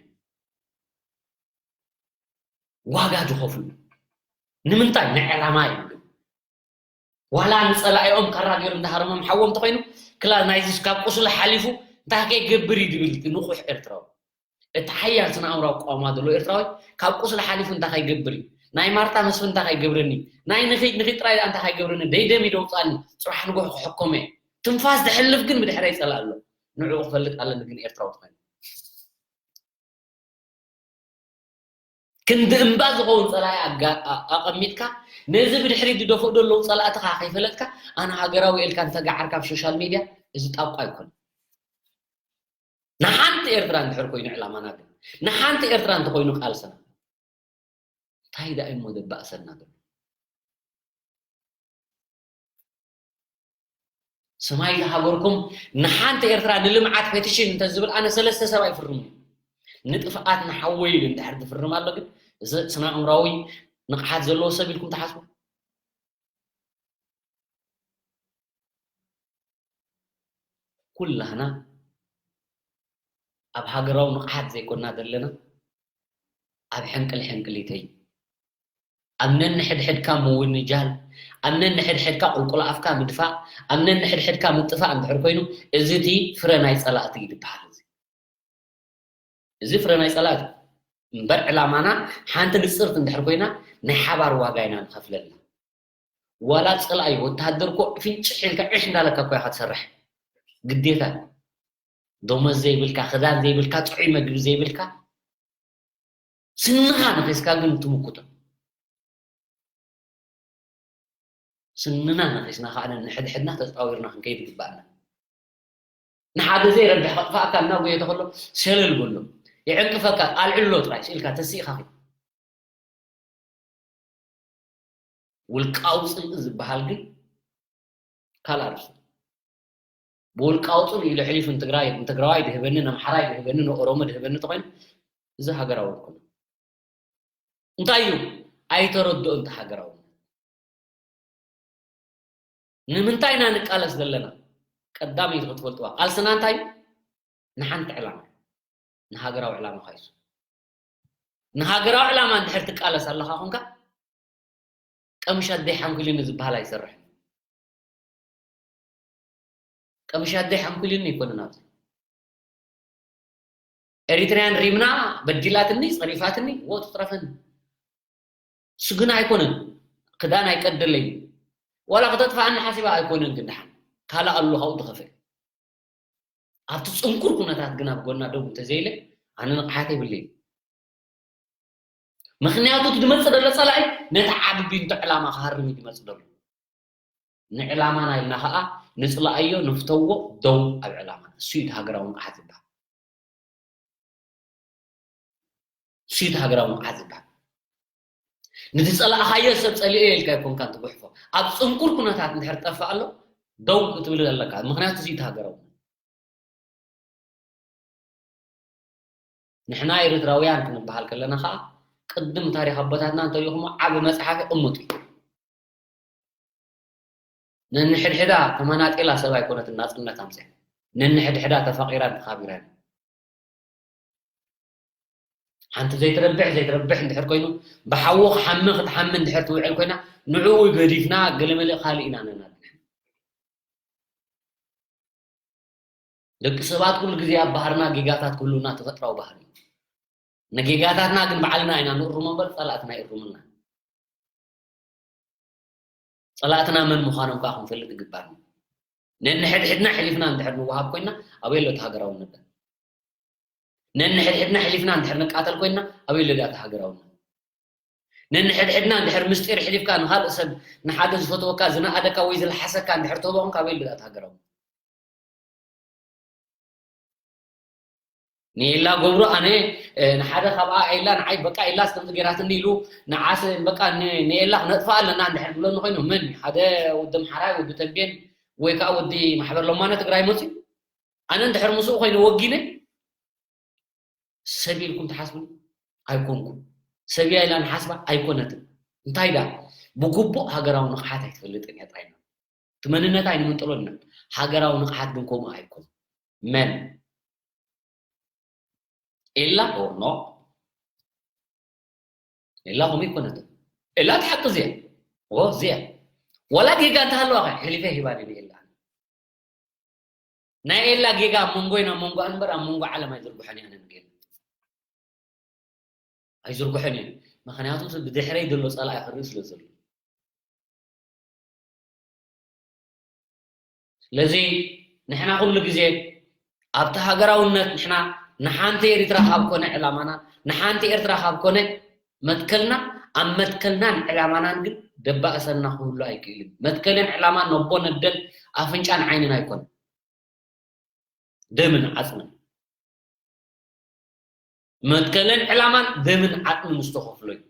ዋጋ ዝኸፍሉ። ንምንታይ? ንዕላማ እዩ ግን። ዋላ ንጸላኢኦም ካራ ገይሩ እንዳሃረሞም ሓዎም እንተኾይኑ፣ ክላ ናይዚ ካብ ቁስሊ ሓሊፉ እንታይ ከይገብር እዩ ዝብል እቲ ንቑሕ ኤርትራዊ። እቲ ሓያል ስነ ኣእምራዊ ኣቋውማ ዘለዎ ኤርትራዊ ካብ ቁስሊ ሓሊፉ እንታይ ከይገብር እዩ? ናይ ማርታ መስፍን እንታይ ከይገብረኒ? ናይ ንኺድ ንኺድ ጥራይ ደኣ እንታይ ከይገብረኒ? ደይደም እዩ ደውጻኒ፣ ጽባሕ ንግሆ ክሕከም እየ። ትንፋስ ዝሕልፍ ግን ብድሕረይ ጸላኢ ኣሎ። ንዕኡ ክፈልጥ ኣለኒ ግን ኤርትራዊ ተኾይኑ። ክንዲ እምባ ዝኸውን ጸላኢ ኣጋ-፣ ኣ-፣ ኣቐሚጥካ፣ ነዚ ብድሕሪት ዝደፍኡ ዘለዉ ጸላእትኻ ከይፈለጥካ፣ ኣነ ሃገራዊ ኢልካ እንተገዓርካ ኣብ ሶሻል ሚድያ፣ እዚ ጣቋ ኣይኮነን። ንሓንቲ ኤርትራ እንድሕር ኮይኑ ዕላማና ግን፣ ንሓንቲ ኤርትራ እንተኾይኑ ቃልስና፣ እንታይ ደኣ እሞ ዘባእሰና ዘሎ? ሰማይ ዝሃገርኩም ንሓንቲ ኤርትራ ንልምዓት ፔቲሽን እንተዝብል ኣነ ሰለስተ ሰብ ኣይፍርምን። ንጥፍኣት ንሓወይ ኢሉ እንድሕር ዝፍርም ኣሎ ግን እዚ ስነ ኣእምራዊ ንቕሓት ዘለዎ ሰብ ኢልኩም ትሓስቡ? ኩላህና ኣብ ሃገራዊ ንቕሓት ዘይኮና ዘለና ኣብ ሕንቅል ሕንቅሊተይ ኣብ ነንሕድሕድካ ምውንጃል፣ ኣብ ነንሕድሕድካ ቁልቁል ኣፍካ ምድፋእ፣ ኣብ ነንሕድሕድካ ምጥፋእ እንድሕር ኮይኑ፣ እዚ እቲ ፍረ ናይ ጸላእቲ እዩ ዝበሃል። እዚ እዚ ፍረ ናይ ጸላእቲ እምበር፣ ዕላማና ሓንቲ ንጽርቲ እንድሕር ኮይና፣ ናይ ሓባር ዋጋ ኢና ንኸፍለልና። ዋላ ጸላኢ ወተሃደር እኮ ፍንጭሕ ኢልካ ዒሕ እንዳለካ እኮ ኢኻ ትሰርሕ። ግዴታ ደሞዝ ዘይብልካ፣ ክዳን ዘይብልካ፣ ጥዑይ መግቢ ዘይብልካ፣ ስንኻ ነኺስካ ግን ትምክቶ። ስንና ነኺስና ከዓ ነንሕድሕድና ተጻዊርና ክንከይድ ይግባኣና። ንሓደ ዘይረብሕ ከጥፍኣካ እናጎየ ተኸሎ ሰለል በሎ። የዕንቅፈካ፣ ኣልዕሎ ጥራይ ስኢልካ ተስኢኻ ኺድ። ውልቃዊ ጽልኢ ዝበሃል ግን ካልእ ኣርእስቲ። ብውልቃዊ ጽልኢ ኢሉ ሕሊፉ ንትግራይ፣ ንትግራዋይ ድህበኒ፣ ንኣምሓራይ ድህበኒ፣ ንኦሮሞ ድህበኒ ተኾይኑ፣ እዚ ሃገራዊ ኣይኮነን። እንታይ እዩ? ኣይተረድኦን እቲ ሃገራውነት። ንምንታይ ኢና ንቃለስ ዘለና? ቀዳመይቲ ክትፈልጥዋ፣ ቃልስና እንታይ እዩ? ንሓንቲ ዕላማ፣ ንሃገራዊ ዕላማ ካይሱ። ንሃገራዊ ዕላማ እንድሕር ትቃለስ ኣለኻ ኾንካ፣ ቀምሽ ኣደይ ሓንኩልኒ ዝበሃል ኣይሰርሕን። ቀምሽ ኣደይ ሓንኩልኒ ኣይኮነን ኣብዚ። ኤሪትራያን ሪምና በዲላትኒ፣ ጸሪፋትኒ፣ ወ ትጥረፈኒ። እሱ ግን ኣይኮነን። ክዳን ኣይቀደለይን። ዋላ ክተጥፍኣኒ ሓሲባ ኣይኮነን፣ ግን ደሓን ካልእ ኣሎ ካብኡ ዝኸፍእ። ኣብቲ ጽንኩር ኩነታት ግን ኣብ ጎና ደው እንተዘይለ፣ ኣነ ንቕሓት የብለይን። ምኽንያቱ እቲ ዝመጽእ ዘሎ ጸላኢ ነቲ ዓቢ ቢንቶ ዕላማ ክሃርም እዩ ዝመጽእ ዘሎ። ንዕላማና ኢልና ኸኣ ንጽላኣዮ፣ ንፍተዎ፣ ደው ኣብ ዕላማና። እሱ እዩ እቲ ሃገራዊ ንቕሓት ዝበሃል። እሱ እዩ እቲ ሃገራዊ ንቕሓት ዝበሃል። ንዝጸላእኻዮ ሰብ ጸሊኦ ኢልካ ኣይኮንካን ትጉሕፎ። ኣብ ጽንኩር ኩነታት እንድሕር ጠፍእ ኣሎ፣ ደው ክትብል ኣለካ። ምኽንያቱ እዚ እዩ እቲ ሃገራዊ። ንሕና ኤርትራውያን ክንበሃል ከለና ኸኣ፣ ቅድም ታሪኽ ኣቦታትና እንተሪኢኹሞ ዓቢ መጽሓፍ ይቕምጡ እዩ። ነንሕድሕዳ ተመናጢላ ሰብ ኣይኮነትን ናጽነት ኣምጽያ። ነንሕድሕዳ ተፋቒራን ተኻቢራን። ሓንቲ ዘይትረብሕ፣ ዘይትረብሕ እንድሕር ኮይኑ፣ ብሓዊ ክሓሚ ክትሓሚ እንድሕር ትውዕል ኮይና፣ ንዕኡ ገዲፍና ገለመለ ካልእ ኢና ነናድሕ። ደቂ ሰባት ኩሉ ግዜ ኣብ ባህርና ጌጋታት ክህልውና ተፈጥራዊ ባህሪ እዩ። ንጌጋታትና ግን ባዕልና ኢና ንእርሞ እምበር ጸላእትና ይእርሙልና። ጸላእትና መን ምዃኖም ከኣ ክንፈልጥ ይግባና። ነንሕድሕድና ሕሊፍና እንድሕር ንወሃብ ኮይና ኣበይ ኣሎ እቲ ሃገራውነት? ነንሕድሕድና ሕሊፍና እንድሕር ንቃተል ኮይና ኣበይ ኣሎ ዳኣ እቲ ሃገራውነት? ነንሕድሕድና እንድሕር ምስጢር ሕሊፍካ ንኻልእ ሰብ፣ ንሓደ ዝፈትወካ፣ ዝነኣደካ ወይ ዝለሓሰካ እንድሕር ትህቦ ኮንካ ኣበይ ኣሎ ዳኣ እቲ ሃገራውነት? ንኤላ ገብሩ ኣነ፣ እ፣ ንሓደ ካብኣ ኤላ ንዓይ በቃ ኤላስ ከምዚ ገይራትኒ ኢሉ ንዓስ በቃ ን-፣ ንኤላ ክነጥፍኣ ኣለና እንድሕር ዝብለኒ ኮይኑ መን እዩ? ሓደ ወዲ ኣምሓራይ፣ ወዲ ተምቤን ወይ ከዓ ወዲ ማሕበር ለማኖ ትግራይ መፅዩ ኣነ እንድሕር ምስኡ ኮይኑ ወጊነ ሰብ ኢልኩም ትሓስቡ ኣይኮንኩም። ሰብ እያ ኢላ ንሓስባ ኣይኮነትን። እንታይ ዳ ብግቡእ ሃገራዊ ንቕሓት ኣይትፈልጥን እያ ጥራይ። እቲ መንነታ ኣይንምንጥሎን ኢና። ሃገራዊ ንቕሓት ግን ከምኡ ኣይኮን። መን? ኤላ? ኦ፣ ኖ። ኤላ ከምኡ ኣይኮነትን። ኤላ እቲ ሓቂ እዚኣ። ኦ፣ እዚኣ። ዋላ ጌጋ እንተሃለዋ ኸ፣ ሕሊፈ ሂባ ድየ ኤላ? ናይ ኤላ ጌጋ ኣብ መንጎይን ኣብ መንጎኣን እምበር ኣብ መንጎ ዓለም ኣይዝርግሖን እየ ኣነ ንጌጋ። ኣይዝርግሖን እየ። ምኽንያቱ እቲ ብድሕረይ ዘሎ ጸላኢ ክርኢ ስለ ዘሎ። ስለዚ ንሕና ኩሉ ግዜ ኣብቲ ሃገራውነት ንሕና ንሓንቲ ኤርትራ ካብ ኮነ ዕላማና፣ ንሓንቲ ኤርትራ ካብ ኮነ መትከልና፣ ኣብ መትከልናን ዕላማናን ግን ደባእሰና ክህሉ ኣይክእልን። መትከልን ዕላማን ነቦ ነደን ኣፍንጫን ዓይንን ኣይኮነን። ደምን ዓጽምን። መትከልን ዕላማን ደምን ዓጽምን ዝተኸፍሎ እዩ።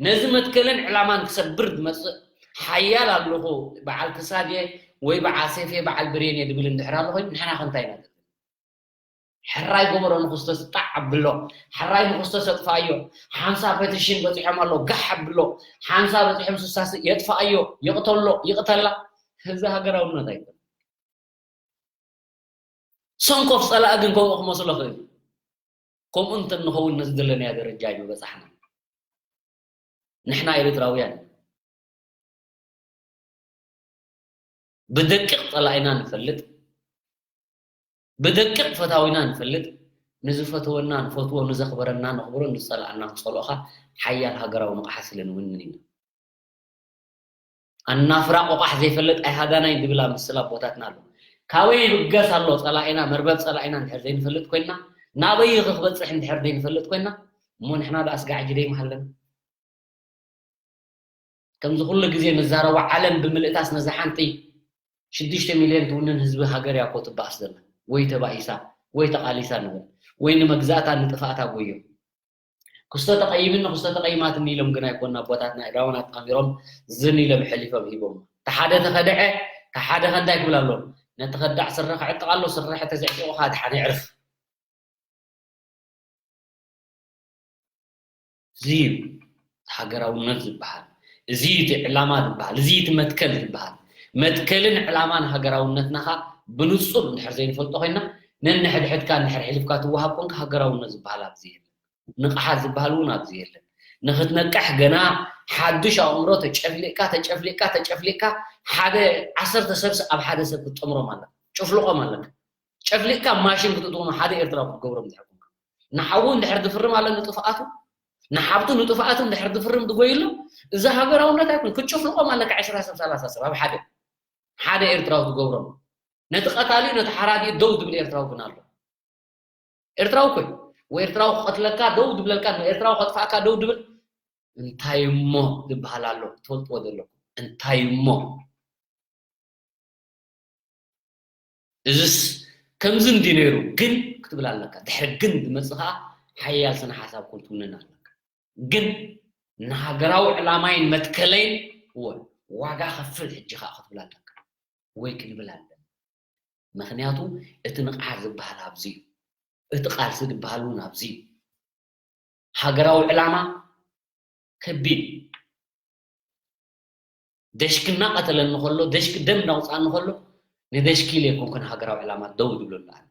ነዚ መትከልን ዕላማን ክሰብር ዝመጽእ ሓያል ኣለኹ፣ በዓል ክሳድ እየ ወይ በዓል ሴፍ እየ፣ በዓል ብሬን እየ ዝብል እንድሕር ኣሎ ኮይኑ፣ ንሕና ከ እንታይ ኢና ዘለና? ሕራይ ጎመሮ ንክስቶስ ጣዕ ኣብሎ፣ ሕራይ ንክስቶስ ኣጥፍኣዮ፣ ሓምሳ ፐቲሽን በፂሖም ኣሎ፣ ጋሕ ኣብሎ፣ ሓምሳ በፂሖም ስሳ የጥፍኣዮ፣ ይቕተሎ፣ ይቕተላ። እዚ ሃገራውነት ኣይኮነን። ሰንኮፍ ጸላኢ ግን ከምኡ ክመስሎ ክእል እዩ። ከምኡ እንተንኸውን ነዚ ዘለናዮ ደረጃ ኣይምበጻሕናን። ንሕና ኤርትራውያን ብደቂቕ ጸላኢና ንፈልጥ፣ ብደቂቕ ፈታዊና ንፈልጥ፣ ንዝፈተወና ንፈትዎ፣ ንዘኽበረና ነኽብሮ፣ ንዝጸልኣና ንጸልኦ ኸኣ ሓያል ሃገራዊ ንቕሓት ስለ ንውንን ኢና። ኣናፍራ ቆቋሕ ዘይፈልጥ ኣይሃዳናይ ዝብል ኣብ ምስላ ኣቦታትና ኣሎ። ካበይ ይብገስ ኣሎ ጸላኢና፣ መርበብ ጸላኢና እንድሕር ዘይንፈልጥ ኮይና፣ ናበይ ኸ ክበጽሕ እንድሕር ዘይንፈልጥ ኮይና፣ እሞ ንሕና ደኣ ስጋዕ ሕጂ ደይምሃለና? ከምዚ ኩሉ ግዜ ንዛረቦ ዓለም ብምልእታስ ነዛ ሓንቲ ሽዱሽተ ሚልዮን ትውንን ህዝቢ ሃገር እያ እኮ ትበኣስ ዘላ። ወይ ተባኢሳ፣ ወይ ተቓሊሳ ንበል። ወይ ንመግዛእታ ንጥፍኣታ ጎዮም። ክስቶ ተቐይምኒ፣ ክስቶ ተቐይማትኒ ኢሎም ግን ኣይኮና ኣቦታትና ኢዳውን ኣጣሚሮም ዝን ኢሎም ሕሊፎም ሂቦም። ተሓደ ተኸድዐ፣ ተሓደ ከ እንታይ ክብል ኣለዎም? ነቲ ከዳዕ ስረ ክዕጥቕ ኣሎ፣ ስረ ሕተ ዘዕጢቑ ከኣ ድሓነ ይዕርፍ። እዚ እዩ ሃገራውነት ዝበሃል። እዚ እዩ እቲ ዕላማ ዝበሃል። እዚ እዩ እቲ መትከል ዝበሃል። መትከልን ዕላማን ሃገራውነትና ኸኣ ብንጹር እንድሕር ዘይንፈልጦ ኮይና፣ ነንሕድሕድካ እንድሕር ሕሊፍካ ትወሃብ ኮንካ ሃገራውነት ዝበሃል ኣብዚ የለን። ንቕሓት ዝበሃል እውን ኣብዚ የለን። ንኽትነቅሕ ገና ሓድሽ ኣእምሮ ተጨፍሊቕካ፣ ተጨፍሊቕካ፣ ተጨፍሊቕካ ሓደ ዓሰርተ ሰብ ኣብ ሓደ ሰብ ክትጥምሮም ኣለካ። ጭፍልቖም ኣለካ። ጨፍሊቕካ ማሽን ክትእትዎም ሓደ ኤርትራዊ ክትገብሮም እንድሕር ኮንካ። ንሓዉ እንድሕር ዝፍርም ኣሎ ንጥፍኣቱ፣ ንሓብቱ ንጥፍኣቱ እንድሕር ዝፍርም ዝጎይሎ፣ እዚ ሃገራውነት ኣይኮን። ክትጭፍልቖም ኣለካ ዕስራ ሰብ፣ ሰላሳ ሰብ ኣብ ሓደ፣ ሓደ ኤርትራዊ ትገብሮም። ነቲ ቀታሊ፣ ነቲ ሓራዲ ደው ዝብል ኤርትራዊ ግን ኣሎ። ኤርትራዊ እኮ እዩ። ወይ ኤርትራዊ ክቐትለካ ደው ዝብለልካ፣ ኤርትራዊ ከጥፍኣካ ደው ዝብል እንታይ እሞ ዝበሃል ኣሎ? ትፈልጥዎ ዘለኩም። እንታይ እሞ? እዝስ ከምዚ እንዲ ነይሩ ግን ክትብል ኣለካ። ድሕሪ ግን ዝመጽእ ከኣ ሓያል ስነ ሓሳብ ክትውንን ኣለካ። ግን ንሃገራዊ ዕላማይን መትከለይን እወ፣ ዋጋ ከፍል ሕጂ ከኣ ክትብል ኣለካ። ወይ ክንብል ኣለና። ምኽንያቱ እቲ ንቕሓት ዝበሃል ኣብዚ እዩ። እቲ ቃልሲ ዝበሃል እውን ኣብዚ እዩ። ሃገራዊ ዕላማ ከቢድ እዩ። ደሽኪ እናቐተለኒ ከሎ፣ ደሽኪ ደም እናውፅኣኒ ከሎ፣ ንደሽኪ ኢለ ኣይኮንኩን ሃገራዊ ዕላማ ደው ዝብለሉ ኣነ።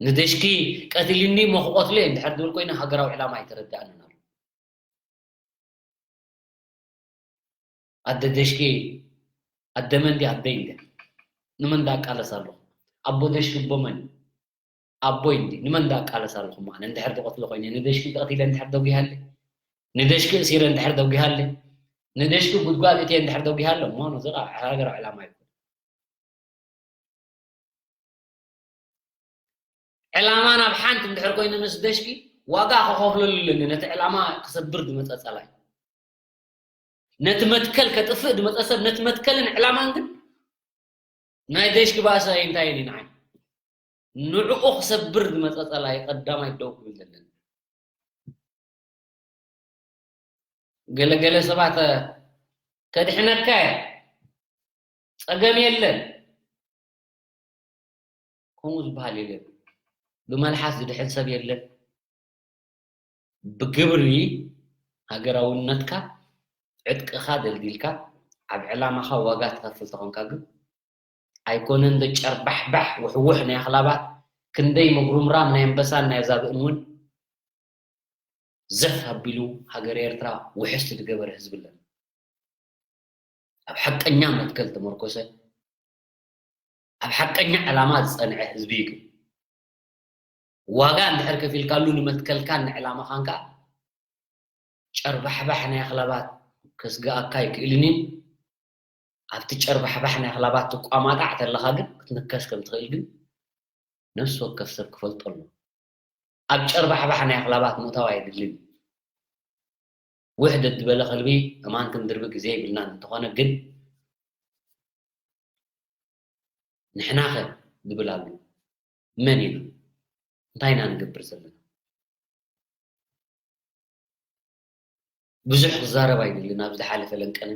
ንደሽኪ ቀቲልኒ እሞ ክቐትሎ እየ እንድሕር ዝብል ኮይነ ሃገራዊ ዕላማ ኣይተረድኣንን ኣሎ። ኣደ ደሽኪ ኣደ መን ድያ ኣደይ እንድያ? ንመን ዳቃለስ ኣለኹ? ኣቦ ደሽኪ ኣቦ መን? ኣቦይ እንዲ ንመን ዳቃለስ ኣለኹ? ማነ እንድሕር ዝቐትሎ ኮይነ ንደሽኪ ቀቲለ እንድሕር ደጒሃለ፣ ንደሽኪ እሲረ እንድሕር ደጒሃለ፣ ንደሽኪ ጉድጓድ እትየ እንድሕር ደጒሃለ እሞ ነዚ ሃገራዊ ዕላማ ኣይኮነ። ዕላማ ናብ ሓንቲ እንድሕር ኮይኑ ምስ ደሽኪ ዋጋ ክኸፍለሉ ኣለኒ። ነቲ ዕላማ ክሰብር ዝመጸ ጸላይ፣ ነቲ መትከል ከጥፍእ ዝመጸ ሰብ፣ ነቲ መትከልን ዕላማን ግን ናይ ደሽኪ ባእሲ ኣይንታይን እዩ ንዓይ። ንዕኡ ክሰብር ዝመጸ ጸላይ ቀዳማይ ደው ክብል ዘለኒ። ገለ ገለ ሰባት ከድሕነካ እየ፣ ጸገም የለን፣ ከምኡ ዝበሃል የለን። ብመልሓስ ዝድሕን ሰብ የለን። ብግብሪ ሃገራውነትካ ዕጥቅኻ ደልዲልካ ኣብ ዕላማኻ ዋጋ ትኸፍል ተኾንካ ግን ኣይኮነን ዶ ጨርባሕባሕ ውሕውሕ ናይ ኣኽላባት ክንደይ ምጉርምራም ናይ ኣንበሳን ናይ ዛብእን እውን ዘፍ ኣቢሉ ሃገረ ኤርትራ ውሕስቲ ዝገበረ ህዝቢ ኣለና። ኣብ ሓቀኛ መትከል ተመርኮሰ፣ ኣብ ሓቀኛ ዕላማ ዝጸንዐ ህዝቢ እዩ። ግን ዋጋ እንድሕር ከፊልካሉ ንመትከልካን ንዕላማኻን ከኣ ጨርባሕባሕ ናይ ኣኽላባት ከስግኣካ ኣይክእልን እዩ። ኣብቲ ጨርባሕባሕ ናይ ኣኽላባት ትቋማጣዕ ተለኻ ግን ክትንከስ ከም ትኽእል ግን ነፍሲ ወከፍ ሰብ ክፈልጦ ኣለዎ። ኣብ ጨርባሕባሕ ናይ ኣኽላባት ምእታው ኣይድልን እዩ። ውሕደት ዝበለ ከልቢ እማን ክንድርቢ ግዜ ይብልናን እንተኾነ ግን ንሕናኸ ዝብል ኣሎ። መን ኢና? እንታይ ኢና ንገብር ዘለና? ብዙሕ ክዛረብ ኣይደልን ኣብ ዝሓለፈ ለንቀነ።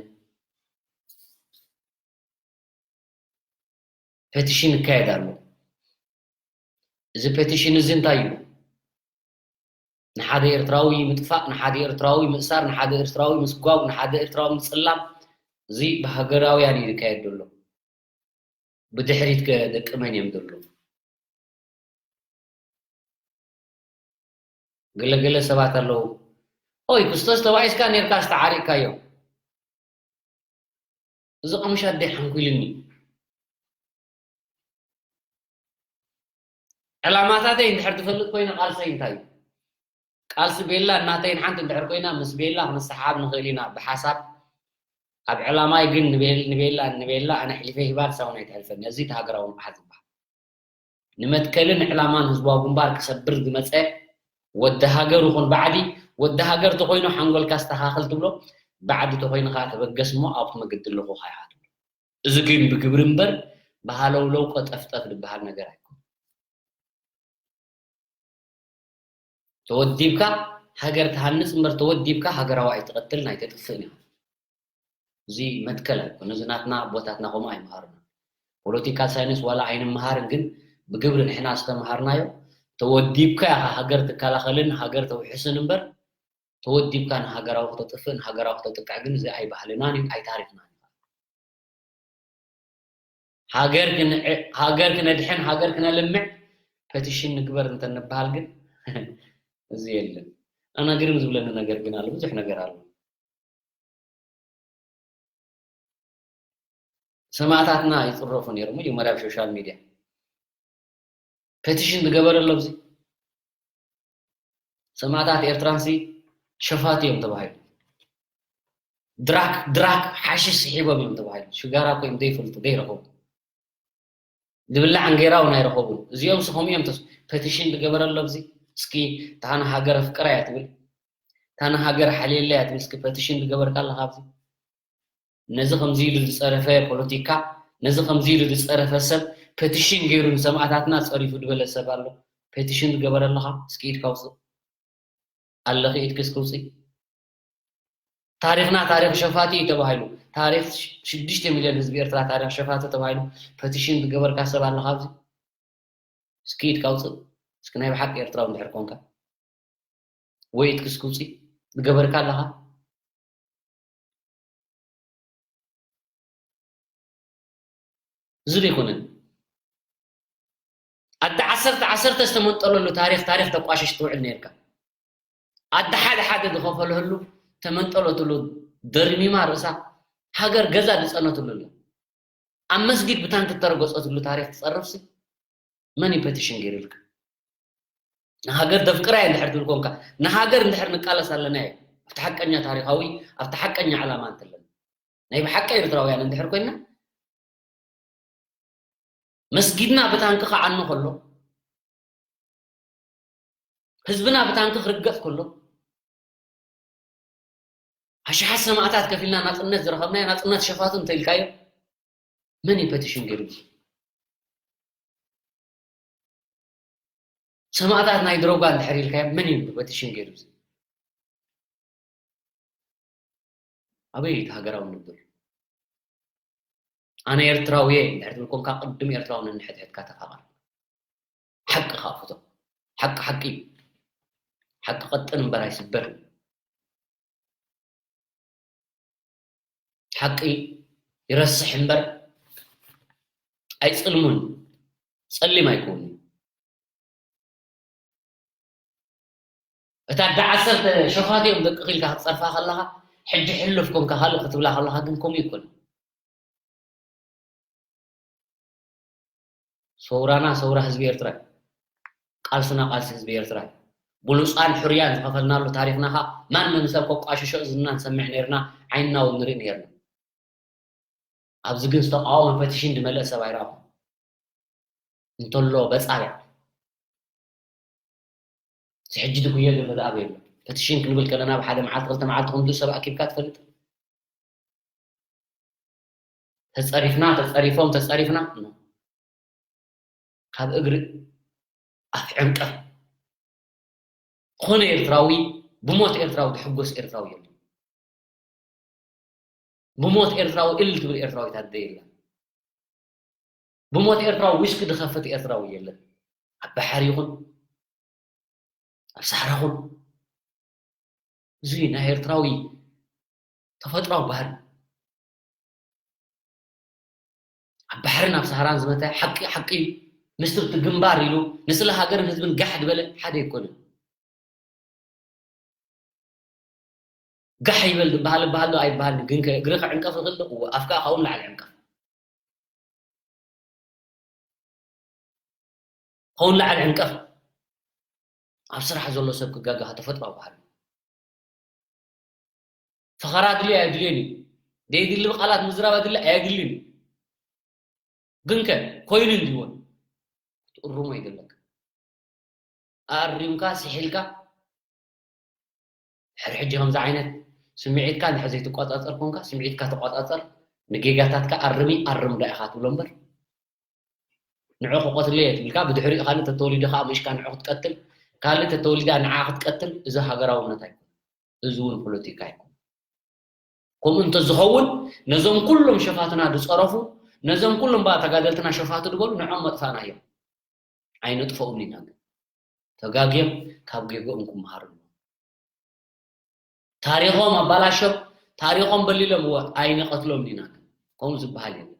ፔቲሽን ይካየድ ኣሎ። እዚ ፔቲሽን እዚ እንታይ እዩ? ንሓደ ኤርትራዊ ምጥፋእ፣ ንሓደ ኤርትራዊ ምእሳር፣ ንሓደ ኤርትራዊ ምስጓግ፣ ንሓደ ኤርትራዊ ምጽላም፣ እዚ ብሃገራውያን እዩ ዝካየድ ዘሎ። ብድሕሪት ከ ደቂ መን እዮም ዘለዉ? ገለ ገለ ሰባት ኣለዉ፣ ኦይ፣ ክስቶስ ተባኢስካ ኔርካስ ተዓሪቕካዮ። እዚ ቀምሽ ኣደይ ሓንኩልኒ። ዕላማታተይ እንድሕር ትፈልጥ ኮይነ ቃልሰይ እንታይ እዩ? ቃልሲ ቤላ እናተይን ሓንቲ እንድሕር ኮይና ምስ ቤላ ክንሰሓብ ንኽእል ኢና ብሓሳብ። ኣብ ዕላማይ ግን ንቤል- ንቤላ ንቤላ ኣነ ሕሊፈ ሂባ ንሳውን ኣይትሕልፈኒ። እዚ እቲ ሃገራዊ ንቕሓት ዝበሃል ንመትከልን ዕላማን ህዝባዊ ግንባር ክሰብር ዝመፀ ወዲ ሃገር ይኹን ባዕዲ፣ ወዲ ሃገር ተኮይኑ ሓንጎልካ ኣስተኻኽል ትብሎ፣ ባዕዲ ተኮይኑ ከዓ ተበገስ እሞ ኣብቲ መገዲ ኣለኹ ካይኻ ትብሎ። እዚ ግን ብግብሪ እምበር ብሃለውለው ቀጠፍጠፍ ዝበሃል ነገር ኣይኮን። ተወዲብካ ሃገር ትሃንፅ እምበር ተወዲብካ ሃገራዊ ኣይትቐትልን ኣይተጥፍእን ኢኻ። እዚ መትከል ኣይኮን። እዚ ናትና ኣቦታትና ከምኡ ኣይምሃሩና። ፖለቲካል ሳይንስ ዋላ ኣይንምሃርን ግን ብግብሪ ንሕና ዝተምሃርናዮ ተወዲብካ ኢኻ ሃገር ትከላኸልን ሃገር ተውሕስን እምበር ተወዲብካ ንሃገራዊ ክተጥፍእ ንሃገራዊ ክተጥቅዕ ግን እዚ ኣይባህልናን እዩ ኣይታሪኽናን እዩ። ሃገር ክን- ሃገር ክነድሕን ሃገር ክነልምዕ ፐቲሽን ንግበር እንተንበሃል ግን እዚ የለን። ኣነ ግርም ዝብለኒ ነገር ግን ኣሎ፣ ብዙሕ ነገር ኣሎ። ሰማእታትና ይፅረፉ ነይሮም መጀመርያ ኣብ ሶሻል ሚድያ ፐቲሽን ዝገበረ ኣሎ። እዚ ሰማእታት ኤርትራንሲ ሸፋት እዮም ተባሂሉ። ድራክ ድራክ ሓሽሽ ስሒቦም እዮም ተባሂሉ። ሽጋራ እኮ እዮም ዘይፈልጡ ዘይረኸቡ። ዝብላዕ እንጌራ እውን ኣይረኸቡን። እዚኦም ስኸም እዮም ተስ ፐቲሽን ዝገበረ ኣሎ። እዚ እስኪ እታ ንሃገር ኣፍቅራ እያ ትብል፣ እታ ንሃገር ሓልየላ እያ ትብል። እስኪ ፐቲሽን ዝገበርካ ኣለኻ ኣብዚ ነዚ ከምዚ ኢሉ ዝፀረፈ ፖለቲካ፣ ነዚ ከምዚ ኢሉ ዝፀረፈ ሰብ ፐቲሽን ገይሩ ንሰማእታትና ፀሪፉ ዝበለ ሰብ ኣሎ። ፐቲሽን ዝገበረ ኣለኻ? እስኪ ኢድካ ውፅእ። ኣለኺ ኢድኪ እስኪ ውፅእ። ታሪኽና ታሪኽ ሸፋቲ እዩ ተባሂሉ። ታሪኽ ሽዱሽተ ሚልዮን ህዝቢ ኤርትራ ታሪኽ ሸፋቲ ተባሂሉ ፐቲሽን ዝገበርካ ሰብ ኣለኻ ኣብዚ? እስኪ ኢድካ ውፅእ። እስኪ ናይ ብሓቂ ኤርትራዊ እንድሕር ኮንካ ወይ ኢድኪ እስኪ ውፅእ። ዝገበርካ ኣለኻ? እዚ ዘይኮነን ኣደ ዓሰርተ ዓሰርተ ዝተመንጠለሉ ታሪኽ ታሪኽ ተቋሽሽ ትውዕል ነርካ። ኣደ ሓደ ሓደ ዝኸፈለሉ ተመንጠለትሉ ደርሚማ ርእሳ ሃገር ገዛ ዝፀነትሉ ኣሎ። ኣብ መስጊድ ብታንክ ተረገፀትሉ ታሪኽ ትፀርፍሲ መን እዩ ፐቲሽን ገይሩልካ? ንሃገር ደፍቅራ እየ እንድሕር ትብል ኮንካ ንሃገር እንድሕር ንቃለስ ኣለና እዩ ኣብቲ ሓቀኛ ታሪኻዊ ኣብቲ ሓቀኛ ዕላማ እንተለና ናይ ብሓቂ ኤርትራውያን እንድሕር ኮይና መስጊድና ብታንክ ክዓኑ ከሎ ህዝብና ብታንክ ክርገፅ ከሎ ኣሽሓት ሰማእታት ከፊልና ናፅነት ዝረኸብናዮ ናፅነት ሸፋቱ እንተኢልካዮ መን እዩ ፐቲሽን ገይሩ ሰማእታት ናይ ድሮጋ እንድሕር ኢልካዮ መን እዩ ፐቲሽን ገይሩ ኣበይ እቲ ሃገራዊ ንብል ኣነ ኤርትራዊ እየ እንድሕር ትብል ኮንካ ቅድም ኤርትራዊ ነንሕድሕድካ ተፋቐር ሓቂ ከዓ ፍቶ ሓቂ ሓቂ ሓቂ ቀጥን እምበር ኣይስበርን ሓቂ ይረስሕ እምበር ኣይፅልሙን ፀሊም ኣይከውን እታ ኣደ ዓሰርተ ሸፋት እዮም ደቂ ኢልካ ክትፀርፋ ከለካ ሕጂ ሕሉፍ ኮንካ ካልእ ክትብላ ከለካ ግን ከምኡ ይኮን ሰውራና ሰውራ ህዝቢ ኤርትራ ቃልስና ቃልሲ ህዝቢ ኤርትራ ብሉፃን ሕርያን ዝኸፈልናሉ ታሪክና ካ ማንም ሰብ ከቋሽሾ ዝና ንሰምዕ ነርና ዓይንና እውን ንርኢ ነርና ኣብዚ ግን ዝተቃወመ ፐቲሽን ዝመልአ ሰብ ኣይረኣኹ እንተሎ በፃርያ ሕጂ ድጉየ ዘሎ ዝኣበ የሎ ፐቲሽን ክንብል ከለና ብሓደ መዓልቲ ክልተ መዓልቲ ክንዱ ሰብ ኣኪብካ ትፈልጥ ተፀሪፍና ተፀሪፎም ተፀሪፍና ካብ እግሪ ኣፍ ዕንቀፍ ዝኾነ ኤርትራዊ ብሞት ኤርትራዊ ዝሕጎስ ኤርትራዊ የለን ብሞት ኤርትራዊ እል ትብል ኤርትራዊት ኣደ የለን ብሞት ኤርትራዊ ዊስኪ ዝኸፍት ኤርትራዊ የለን ኣብ ባሕሪ ይኹን ኣብ ሳሕራ ይኹን እዚ ናይ ኤርትራዊ ተፈጥራዊ ባህሪ ኣብ ባሕርን ኣብ ሳህራን ዝመተ ሓቂ ሓቂ ምስትርቲ ግንባር ኢሉ ንስለ ሃገርን ህዝብን ጋሕ ዝበለ ሓደ ኣይኮነን ጋሕ ይበል ዝበሃል ዝበሃል ዶ ኣይበሃልን፣ ግን ከ እግሪ ክዕንቀፍ ይኽእል ዶ? እወ፣ ኣፍካ ካብኡ ንላዕሊ ዕንቀፍ። ካብኡ ንላዕሊ ዕንቀፍ። ኣብ ስራሕ ዘሎ ሰብ ክጋገ ተፈጥሯዊ ባህሪ እዩ። ፈኸራ ድልዮ ኣየድልዮን እዩ። ደይድሊ ቃላት ምዝራብ ኣድሊ ኣየድልን እዩ። ግን ከ ኮይኑ እንዲዎን ክትእርሞ ይደለካ። ኣሪምካ፣ ስሒልካ፣ ሕሪ ሕጂ ከምዚ ዓይነት ስምዒትካ እንድሕር ዘይትቆጻጸር ኮንካ፣ ስምዒትካ ተቆጻጸር፣ ንጌጋታትካ ኣርሚ፣ ኣርም ዶ ኢኻ ትብሎ እምበር፣ ንዑ ክቐትሎ እየ ትብልካ፣ ብድሕሪኡ ካልእ ተተወሊደ ከኣ ምሽካ ንዑ ክትቀትል፣ ካልእ ተተወሊዳ ንዓ ክትቀትል፣ እዚ ሃገራውነት ኣይኮነን። እዚ እውን ፖለቲካ ኣይኮነን። ከምኡ እንተዝኸውን፣ ነዞም ኩሎም ሸፋትና ዝጸረፉ፣ ነዞም ኩሎም በኣ ተጋደልትና ሸፋቱ ዝበሉ ንዖም መጥፋእናዮም። ኣይነጥፈኡን ኢና ግን። ተጋግዮም ካብ ጌግኦም ክመሃሩ ኣለዎም። ታሪኾም ኣባላሾም፣ ታሪኾም በሊሎም እወ ኣይንቐትሎም ኢና ግን። ከምኡ ዝበሃል የለን።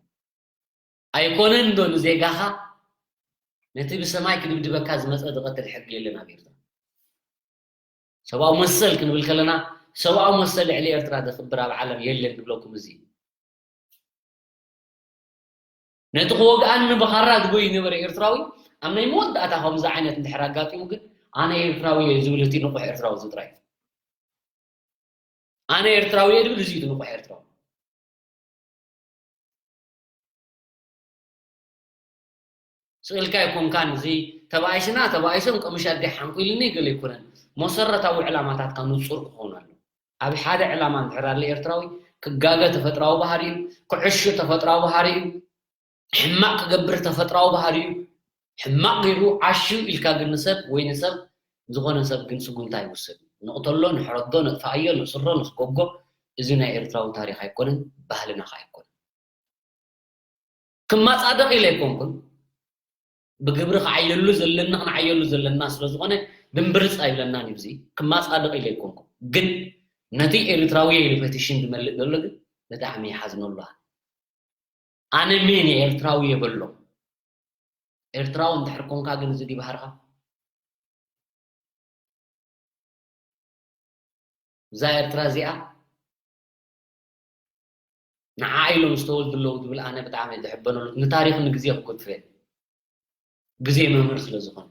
ኣይኮነን ዶ ንዜጋኻ ነቲ ብሰማይ ክድብድበካ ዝመጸ ዝቐትል ሕጊ የለን ኣብ ኤርትራ። ሰብኣዊ መሰል ክንብል ከለና፣ ሰብኣዊ መሰል ልዕሊ ኤርትራ ዘኽብር ኣብ ዓለም የለን ንብለኩም። እዚ ነቲ ክወግኣኒ ብኻራ ዝጎይ ነበረ ኤርትራዊ፣ ኣብ ናይ መወዳእታ ከምዚ ዓይነት እንድሕር ኣጋጢሙ ግን፣ ኣነ ኤርትራዊ እየ ዝብል እቲ ንቑሕ ኤርትራዊ እዚ ጥራይ። ኣነ ኤርትራዊ እየ ዝብል እዚ እዩ እቲ ንቑሕ ኤርትራዊ። ስእልካ ኣይኮንካን፣ እዚ ተባኢስና፣ ተባኢሶም ቀምሽ ኣደ ሓንኩ ኢልኒ ገለ ኣይኮነን። መሰረታዊ ዕላማታትካ ንጹር ክኸውን ኣለዎ። ኣብ ሓደ ዕላማ እንድሕር ኣሎ ኤርትራዊ፣ ክጋገ ተፈጥራዊ ባህሪ እዩ፣ ክዕሹ ተፈጥራዊ ባህሪ እዩ፣ ሕማቕ ክገብር ተፈጥራዊ ባህሪ እዩ። ሕማቕ ገይሩ ዓሹ ኢልካ ግን ንሰብ ወይ ንሰብ፣ ዝኾነ ሰብ ግን ስጉምቲ ኣይውሰድን። ንቕተሎ፣ ንሕረዶ፣ ነጥፍኣዮ፣ ነስሮ፣ ነስጎጎ፣ እዚ ናይ ኤርትራዊ ታሪኽ ኣይኮነን፣ ባህልና ኸኣ ኣይኮነን። ክመጻደቕ ኢለ ኣይኮንኩን። ብግብሪ ክዓየሉ ዘለና፣ ክንዓየሉ ዘለና ስለ ዝኾነ ድምብርጽ ኣይብለናን እዩ። እዚ ክመጻደቕ ኢለ ኣይኮንኩን። ግን ነቲ ኤርትራዊ ኢሉ ፔቲሽን ዝመልእ ዘሎ ግን ብጣዕሚ ይሓዝነሉ። ኣነ ሜን እየ፣ ኤርትራዊ እየ በሎ። ኤርትራዊ እንድሕር ኮንካ ግን እዚ ድዩ ባህርኻ? እዛ ኤርትራ እዚኣ ንዓ ኢሎም ዝተወልዱ ኣለዉ ትብል፣ ኣነ ብጣዕሚ እየ ዝሕበነሉ። ንታሪኽ ንግዜ ክገድፎ እየ። ግዜ መምህር ስለ ዝኾነ።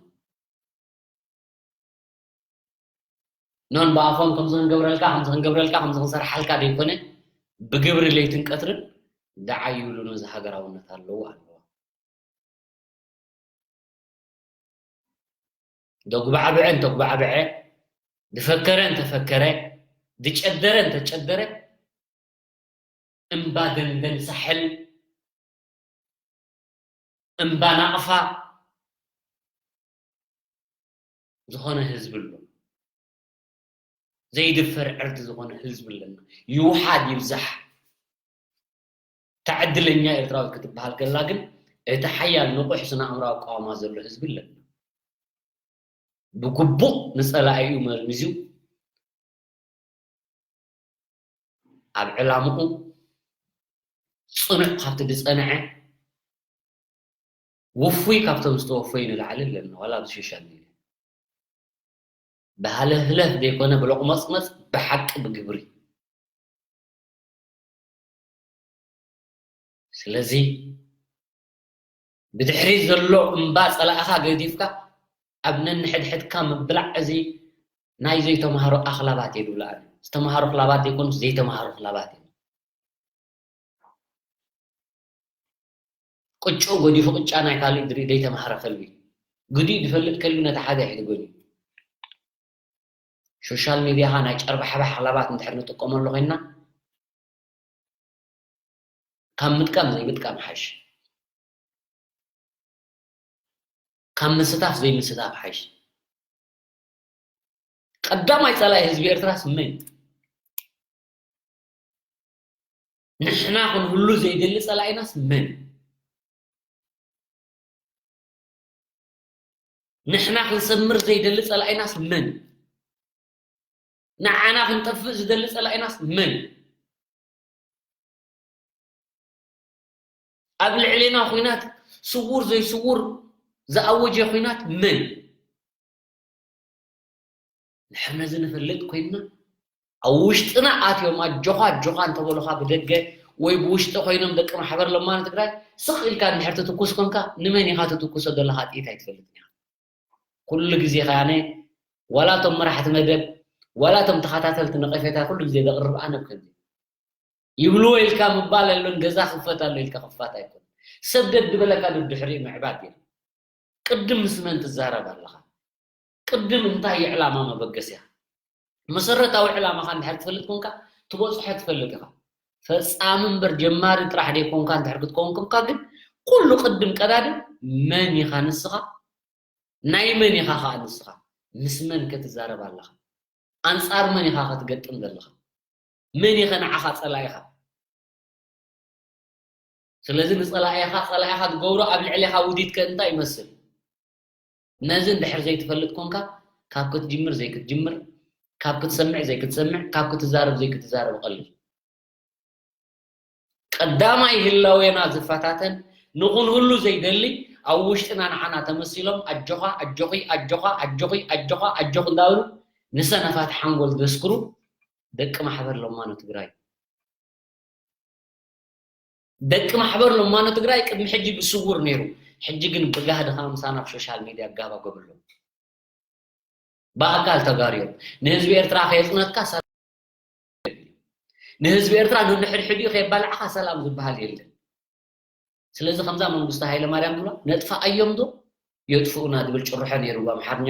ኖን ብኣፎም ከምዚ ክንገብረልካ፣ ከምዚ ክንገብረልካ፣ ከምዚ ክንሰርሓልካ ዘይኮነ፣ ብግብሪ ለይትን ቀትርን ደዓ ይብሉን እዚ ሃገራውነት ኣለዉ ኣለዋ። ዘጉባዕብዐ እንተጉባዕብዐ፣ ዝፈከረ እንተፈከረ፣ ዝጨደረ እንተጨደረ፣ እምባ ደንደን ሳሕል፣ እምባ ናቕፋ ዝኾነ ህዝቢ ኣሎ። ዘይድፈር ዕርዲ ዝኾነ ህዝቢ ኣለና። ይውሓድ ይብዛሕ፣ እታ ዕድለኛ ኤርትራዊት ክትበሃል ከላ ግን፣ እቲ ሓያል ንቑሕ ስነ ኣእምሮኣዊ ኣቃውማ ዘሎ ህዝቢ ኣለና። ብግቡእ ንጸላኢኡ መርሚዙ፣ ኣብ ዕላምኡ ጽኑዕ ካብቲ ዝጸንዐ፣ ውፉይ ካብቶም ዝተወፈዩ ንላዕሊ ኣለና፣ ዋላ ኣብዚ ሶሻል ሚድያ። ብሃለፍለፍ ዘይኮነ ብሎቕመጽመጽ፣ ብሓቂ ብግብሪ። ስለዚ ብድሕሪት ዘሎ እምባ ጸላእኻ ገዲፍካ ኣብ ነንሕድሕድካ ምብላዕ፣ እዚ ናይ ዘይተማህሩ ኣኽላባት እየ ዝብሎ ኣነ። ዝተማህሩ ኣኽላባት ዘይኮኑስ ዘይተማህሩ ኣኽላባት እዮም። ቅጭኡ ገዲፉ ቅጫ ናይ ካልእ ድርኢ ዘይተማህረ ከልቢ። ግዲኡ ዝፈልጥ ከልቢ ነቲ ሓደ ኣይሕድጎን እዩ። ሶሻል ሚድያኻ ናይ ጨርባሕባሕ ኣኽላባት እንድሕር ንጥቀመሉ ኮይንና፣ ካብ ምጥቃም ዘይምጥቃም ሓይሽ። ካብ ምስታፍ ዘይምስታፍ ሓይሽ። ቀዳማይ ጸላኢ ህዝቢ ኤርትራስ መን? ንሕና ክንህሉ ዘይደሊ ጸላኢናስ መን? ንሕና ክንሰምር ዘይደሊ ጸላኢናስ መን? ንዓና ክንጠፍእ ዝደሊ ጸላኢናስ መን? ኣብ ልዕሌና ኹናት ስዉር ዘይስዉር ዝኣወጀ ኹናት መን? ንሕና እዚ ንፈልጥ ኮይንና፣ ኣብ ውሽጥና ኣትዮም ኣጆኻ ኣጆኻ እንተበሉኻ ብደገ ወይ ብውሽጢ ኮይኖም ደቂ ማሕበር ለማኒ ትግራይ ስቕ ኢልካ እንድሕር ትትኩስ ኮንካ፣ ንመን ኢኻ ትትኩሶ ዘለኻ ጥይት ኣይትፈልጥን ኢኻ። ኩሉ ግዜ ከኣነ ዋላ እቶም መራሕቲ መደብ ዋላ እቶም ተኸታተልቲ ነቐፌታ ኩሉ ግዜ ዘቕርብ ኣነ ብከምዚ ይብልዎ ኢልካ ምባል ኣሎን ገዛ ክፈት ኣሎ ኢልካ ክፋት ኣይኮን። ሰብ ደድበለካ ድድሕሪኡ ምዕባድ እዩ። ቅድም ምስ መን ትዛረብ ኣለኻ? ቅድም እንታይ እዩ ዕላማ መበገሲያ? መሰረታዊ ዕላማኻ እንድሕር ትፈልጥ ኮንካ ትበፅሖ ትፈልጥ ኢኻ። ፈፃሚ እምበር ጀማሪ ጥራሕ ደይኮንካ እንድሕር ክትከውን ኮንካ ግን ኩሉ ቅድም ቀዳድም መን ኢኻ ንስኻ? ናይ መን ኢኻ ኸኣ ንስኻ? ምስ መን ከ ትዛረብ ኣለኻ? ኣንጻር መን ኢኻ ክትገጥም ዘለኻ? መን ኢኸ ንዓኻ ጸላኢኻ? ስለዚ ንጸላኢኻ ጸላኢኻ ትገብሮ ኣብ ልዕሌኻ ውዲት ከ እንታይ ይመስል? ነዚ እንድሕር ዘይትፈልጥ ኮንካ ካብ ክትጅምር ዘይክትጅምር፣ ካብ ክትሰምዕ ዘይክትሰምዕ፣ ካብ ክትዛረብ ዘይክትዛረብ ቀሊል። ቀዳማይ ህላዌና ዝፈታተን ንኹንህሉ ዘይደሊ ኣብ ውሽጥና ንዓና ተመሲሎም ኣጆኻ ኣጆኺ ኣጆኻ ኣጆኺ ኣጆኻ ኣጆኺ እንዳበሉ ንሰነፋት ሓንጎል ዘስክሩ ደቂ ማሕበር ለማኖ ትግራይ። ደቂ ማሕበር ለማኖ ትግራይ ቅድሚ ሕጂ ብስውር ነይሩ፣ ሕጂ ግን ብጋህዲ ከዓ ምሳና ኣብ ሶሻል ሚድያ ጋባ ገበሎም። ብኣካል ተጋርዮም ንህዝቢ ኤርትራ ከየጽነትካ ሰላም፣ ንህዝቢ ኤርትራ ንንሕድሕዲኡ ከየባላዕኻ ሰላም ዝበሃል የለን። ስለዚ ከምዛ መንግስቱ ሃይለ ማርያም ትብላ ነጥፋኣዮም ዶ የጥፍኡና ዝብል ጭርሖ ነይሩ ብኣምሓርኛ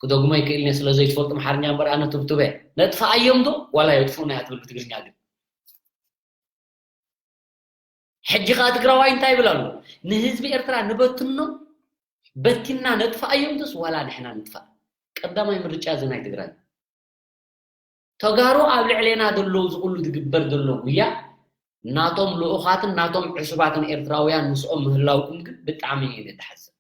ክደግሞ ይክእል እየ ስለ ዘይትፈልጡ ኣምሓርኛ እምበር ኣነ ትብትበ ነጥፋኣዮም ዶ ዋላ የጥፍኡና እያ ትብል ብትግርኛ ግን ሕጂ ከኣ ትግራዋይ እንታይ ይብል ኣሎ ንህዝቢ ኤርትራ ንበትኖ በቲና ነጥፋኣዮም ዶስ ዋላ ንሕና ንጥፋእ ቀዳማይ ምርጫ እዚ ናይ ትግራይ ተጋሩ ኣብ ልዕሌና ዘለዉ ዝኹሉ ዝግበር ዘሎ ጉያ ናቶም ልኡኻትን ናቶም ዕሱባትን ኤርትራውያን ምስኦም ምህላውኩም ግን ብጣዕሚ እየ ደሓዝን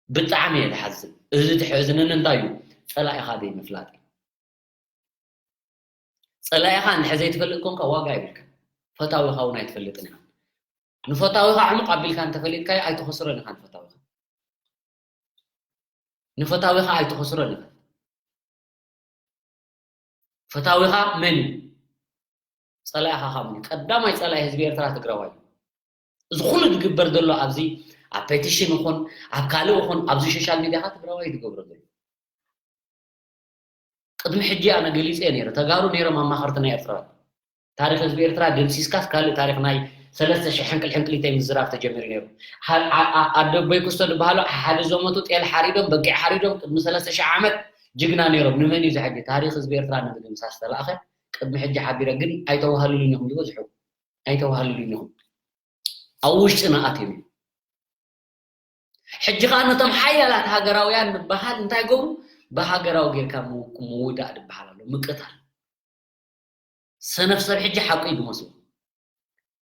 ብጣዕሚ እየ ደሓዝን እዚ ድሕዝንን እንታይ እዩ ጸላኢኻ ዘይምፍላጥ እዩ ጸላኢኻ እንድሕር ዘይትፈልጥ ኮንካ ዋጋ የብልካ ፈታዊኻ እውን ኣይትፈልጥን ኢኻ ንፈታዊኻ ዕሙቕ ኣቢልካ እንተፈሊጥካዮ ኣይትኸስሮን ኢኻ ንፈታዊኻ ንፈታዊኻ ኣይትኸስሮን ኢኻ ፈታዊኻ መን እዩ ጸላኢኻ ካብ ቀዳማይ ጸላኢ ህዝቢ ኤርትራ ትግራዋይ እዩ እዚ ኩሉ ዝግበር ዘሎ ኣብዚ ኣብ ፔቲሽን ይኹን ኣብ ካልእ ይኹን ኣብዚ ሶሻል ሚድያኻ ትግራዋይ ዝገብሮ ዘሎ ቅድሚ ሕጂ ኣነ ገሊፀ ነይረ ተጋሩ ነይሮም ኣማኸርቲ ናይ ኤርትራውያን ታሪክ ህዝቢ ኤርትራ ደምሲስካስ ካልእ ታሪክ ናይ ሰለስተ ሽሕ ሕንቅል ሕንቅሊተይ ምዝራብ ተጀሚሩ ነይሩ ኣደቦይ ክስቶ ዝበሃሉ ሓደ ዘመቱ ጤል ሓሪዶም በጊዕ ሓሪዶም ቅድሚ ሰለስተ ሽሕ ዓመት ጅግና ነይሮም ንመን እዩ ዝሕጂ ታሪክ ህዝቢ ኤርትራ ንምድምሳስ ዝተላእኸ ቅድሚ ሕጂ ሓቢረ ግን ኣይተዋህልሉን ኢኹም ዝበዝሑ ኣይተዋህልሉን ኢኹም ኣብ ውሽጥና ኣትዮም እዮም ሕጂ ከዓ ነቶም ሓያላት ሃገራውያን ንበሃል እንታይ ገብሩ ብሃገራዊ ጌርካ ምውዳእ ዝበሃል ኣሎ ምቅታል ሰነፍ ሰብ ሕጂ ሓቁ እዩ ዝመስሎ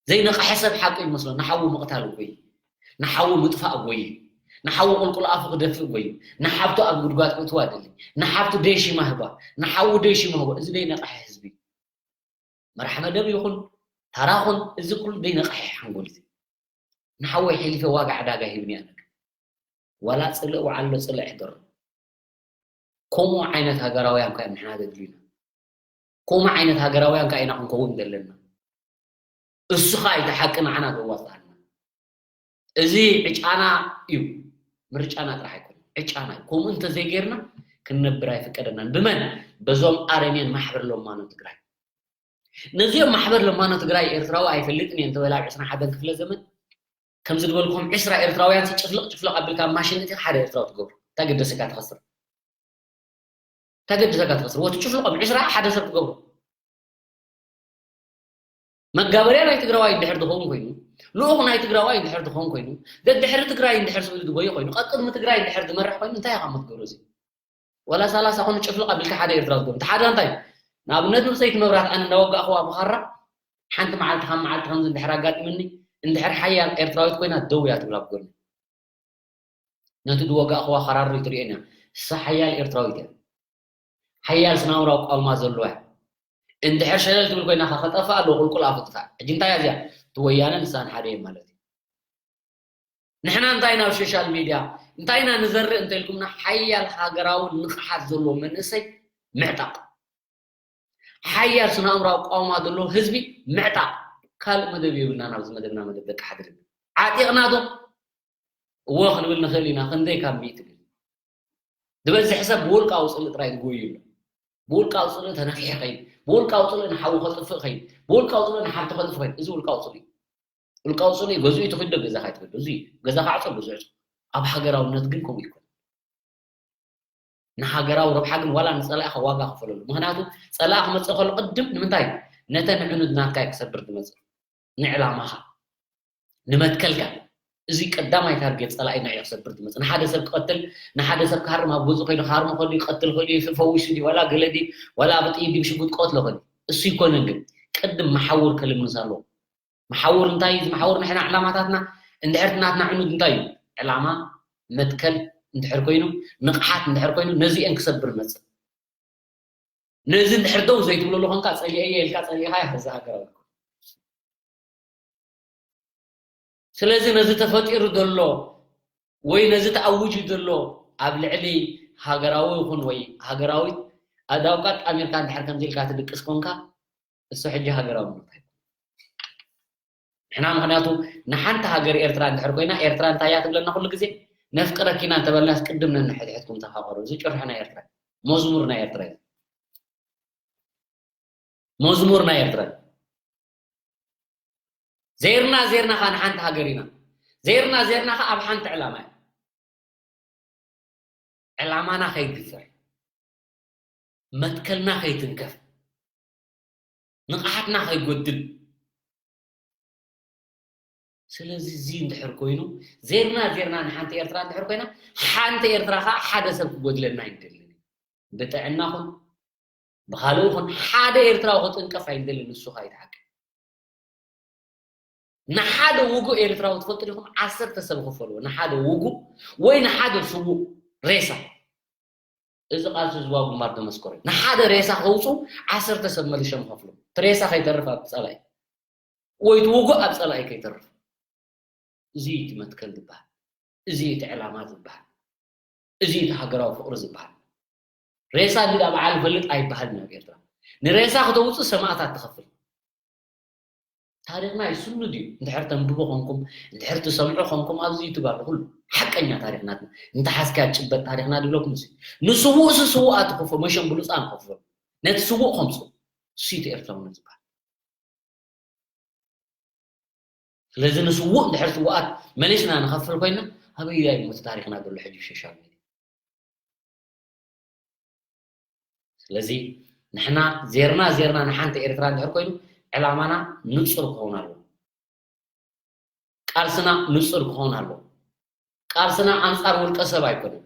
ዘይነቕሐ ሰብ ሓቁ እዩ ዝመስሎ ንሓዉ ምቕታል እኮ እዩ ንሓዉ ምጥፋእ እኮ እዩ ንሓዉ ቁልቁል ኣፉ ክደፍእ እኮ እዩ ንሓብቱ ኣብ ጉድጓድ ክእትዋ ደሊ ንሓብቱ ደይ ሽማ ህባ ንሓዉ ደይ ሽማ ህባ እዚ ደይ ነቕሐ ህዝቢ መራሕ መደብ ይኹን ታራ ኹን እዚ ኩሉ ደይ ነቕሐ ሓንጎል እዚ ንሓወይ ሒሊፈ ዋጋ ዕዳጋ ሂብኒ ኣነ ዋላ ጽልእ ወዓሎ ጽልእ ሕደሮ ከምኡ ዓይነት ሃገራውያን ከ ንሕና ዘድልዩና ከምኡ ዓይነት ሃገራውያን ከ ኢና ክንከውን ዘለና እሱ ከ እቲ ሓቂ ንዓና ዘዋጽኣና እዚ ዕጫና እዩ ምርጫና ጥራሕ ኣይኮነ ዕጫና እዩ ከምኡ እንተዘይጌርና ክንነብር ኣይፍቀደናን ብመን በዞም ኣረሜን ማሕበር ለማኖ ትግራይ ነዚኦም ማሕበር ለማኖ ትግራይ ኤርትራዊ ኣይፈልጥን እየ እንተበላ ኣብ ዕስራን ሓደን ክፍለ ዘመን ከምዚ ዝበልኩም ዕስራ ኤርትራውያን ጭፍልቕ ጭፍልቕ ኣቢልካ ማሽን እቲ ሓደ ኤርትራዊ ትገብሩ እንታይ ገደሰካ ትኸስር እንታይ ገደሰካ ትኸስር ወቲ ጭፍልቖም ዕስራ ሓደ ሰብ ትገብሩ መጋበርያ ናይ ትግራዋይ እንድሕር ዝኸውን ኮይኑ ልኡኽ ናይ ትግራዋይ እንድሕር ዝኸውን ኮይኑ ደድሕሪ ትግራይ እንድሕር ዝብል ዝጎይ ኮይኑ ቀቅድሚ ትግራይ እንድሕር ዝመርሕ ኮይኑ እንታይ ኢኻ ትገብሩ እዚ ወላ ሰላሳ ኮኑ ጭፍልቕ ኣቢልካ ሓደ ኤርትራ ዝገብሩ ሓደ እንታይ ንኣብነት ንሰይቲ መብራት ኣነ እንዳወጋእኽዋ ብኻራ ሓንቲ መዓልቲ ካብ መዓልቲ ከምዚ እንድሕር ኣጋጢምኒ እንድሕር ሓያል ኤርትራዊት ኮይና ደው እያ ትብላ ብጎኒ ነቲ ዝወጋእኽዋ ኸራሪ ትርእየን እያ እሳ ሓያል ኤርትራዊት እያ ሓያል ስናውራዊ ቋልማ ዘለዋ እያ እንድሕር ሸለል ትብል ኮይና ከጠፋ ኣሎ ቁልቁል ኣፉ ጥፋእ ሕጂ እንታይ እያ እዚኣ ትወያነ ንሳን ሓደ እየ ማለት እዩ ንሕና እንታይ ናብ ሶሻል ሚድያ እንታይ ኢና ንዘርእ እንተልኩምና ሓያል ሃገራዊ ንቕሓት ዘለዎ መንእሰይ ምዕጣቕ፣ ሓያል ስነ ኣእምራዊ ቃውማ ዘለዎ ህዝቢ ምዕጣቕ። ካልእ መደብ የብልና። ናብዚ መደብና መደብ ደቂ ሓድሪ ዓጢቕናቶ እዎ ክንብል ንኽእል ኢና። ክንደይ ካብ ሚእቲ ግን ዝበዝሕ ሰብ ብውልቃዊ ጽልኢ ጥራይ ዝጎዩ ኣሎ። ብውልቃዊ ጽልኢ ተነፊሑ ኸይኑ፣ ብውልቃዊ ጽልኢ ንሓዉ ከጥፍእ ኸይኑ፣ ብውልቃዊ ጽልኢ ንሓብቲ ከጥፍእ ኸይኑ፣ እዚ ውልቃዊ ጽልኢ እዩ። ውልቃዊ ጽልኢ ገዝኡ እዩ ተኺዱ ገዛ ካይትበሉ። እዚ ገዛ ካዕጾ ገዝኡ ዕጾ። ኣብ ሃገራውነት ግን ከምኡ ይኮን። ንሃገራዊ ረብሓ ግን ዋላ ንጸላኢኻ ዋጋ ክፈለሉ። ምኽንያቱ ጸላኢ ክመጽእ ከሎ ቅድም ንምንታይ? ነተን ዕኑድ ናትካ እዩ ክሰብር ዝመጽእ። ንዕላማኻ፣ ንመትከልካ። እዚ ቀዳማይ ታርጌት ጸላኢ ንዕኡ ክሰብር ዝመጽእ። ንሓደ ሰብ ክቐትል፣ ንሓደ ሰብ ክሃርም ኣብ ገዝኡ ከይዱ ክሃርሞ ከሎ ይቀትል ከሎ ይፈውሽ እንዲ ዋላ ገለ ዲ ዋላ ብጥይት ዲ ብሽጉጥ ቀትሎ ከሎ። እሱ ይኮነን ግን ቅድም መሓውር ከልምስ ኣለዎ። መሓውር እንታይ እዩ? እዚ መሓውር ንሕና ዕላማታትና እንድሕር እቲ ናትና ዕኑድ እንታይ እዩ? ዕላማ፣ መትከል እንድሕር ኮይኑ፣ ንቕሓት እንድሕር ኮይኑ፣ ነዚ እየን ክሰብር መጽእ። ነዚ እንድሕር ደው ዘይትብለሉ ኾንካ ጸሊኤየ ኢልካ ጸሊእኻ እያ ከዚ ሃገራዊ። ስለዚ ነዚ ተፈጢሩ ዘሎ ወይ ነዚ ተኣውጁ ዘሎ ኣብ ልዕሊ ሃገራዊ ይኹን ወይ ሃገራዊት ኣዳውቃ ጣሚርካ እንድሕር ከምዚ ኢልካ ትድቅስ ኮንካ እሱ ሕጂ ሃገራዊ ምርት ኣይኮን። ንሕና ምኽንያቱ ንሓንቲ ሃገር ኤርትራ እንድሕር ኮይና ኤርትራ እንታይ እያ ትብለና ኩሉ ግዜ? ነፍቅረኪና እንተበልናስ ቅድም ነንሕድሕድኩም ተፋቐሩ። እዚ ጭርሖ ናይ ኤርትራ እዩ። መዝሙር ናይ ኤርትራ እዩ። መዝሙር ናይ ኤርትራ እዩ። ዜርና ዜርና ኸዓ ንሓንቲ ሃገር ኢና። ዜርና ዜርና ኸዓ ኣብ ሓንቲ ዕላማ እዩ። ዕላማና ከይግፈር፣ መትከልና ከይትንከፍ፣ ንቕሓትና ከይጎድል። ስለዚ እዚ እንድሕር ኮይኑ ዜርና ዜርና ንሓንቲ ኤርትራ እንድሕር ኮይና ሓንቲ ኤርትራ ከዓ ሓደ ሰብ ክጎድለና ኣይንደልን። ብጥዕና ኹን ብኻልእ ኹን ሓደ ኤርትራዊ ክጥንቀፍ ኣይንደልን። ንሱ ከዓ ይትሓቅ። ንሓደ ውጉእ ኤርትራዊ ትፈልጡ ዲኹም? ዓሰርተ ሰብ ክፈልዎ ንሓደ ውጉእ ወይ ንሓደ ስዉእ ሬሳ። እዚ ቃልሲ ህዝባዊ ግንባር ተመስከሩ። ንሓደ ሬሳ ከውፁ ዓሰርተ ሰብ መሊሾም ይኸፍሉ። እቲ ሬሳ ከይተርፍ ኣብ ፀላኢ ወይ እቲ ውጉእ ኣብ ፀላኢ ከይተርፍ። እዚ እዩ እቲ መትከል ዝበሃል። እዚ እዩ እቲ ዕላማ ዝበሃል። እዚ እዩ እቲ ሃገራዊ ፍቕሪ ዝበሃል። ሬሳ እንዲ በዓል ፈልጥ ኣይበሃልን ኣብ ኤርትራ። ንሬሳ ክተውፅእ ሰማእታት ትኸፍል። ታሪኽና ይስኑ ድዩ? እንድሕር ተንብቡ ኾንኩም፣ እንድሕር ትሰምዑ ኾንኩም ኣብዚ ዩቱብ ኣሎ ኩሉ ሓቀኛ ታሪኽናትና። እንተ ሓዝካ ጭበጥ ታሪኽና ድብለኩም እዚ ንስውእ ስ ስውኣት ክፎ መሸም ብሉፃን ከፍሎ ነቲ ስውእ ከምፁ እሱ እቲ ኤርትራውነት ዝበሃል። ስለዚ ንስውእ እንድሕር ስውኣት መሊስና ንኸፍል ኮይና ኣበይ እዩ እቲ ታሪኽና ዘሎ ሕጂ ሶሻል ሚድያ? ስለዚ ንሕና ዜርና ዜርና ንሓንቲ ኤርትራ እንድሕር ኮይኑ ዕላማና ንጹር ክኸውን ኣለዎ። ቃልስና ንጹር ክኸውን ኣለዎ። ቃልስና ኣንጻር ውልቀ ሰብ ኣይኮነን።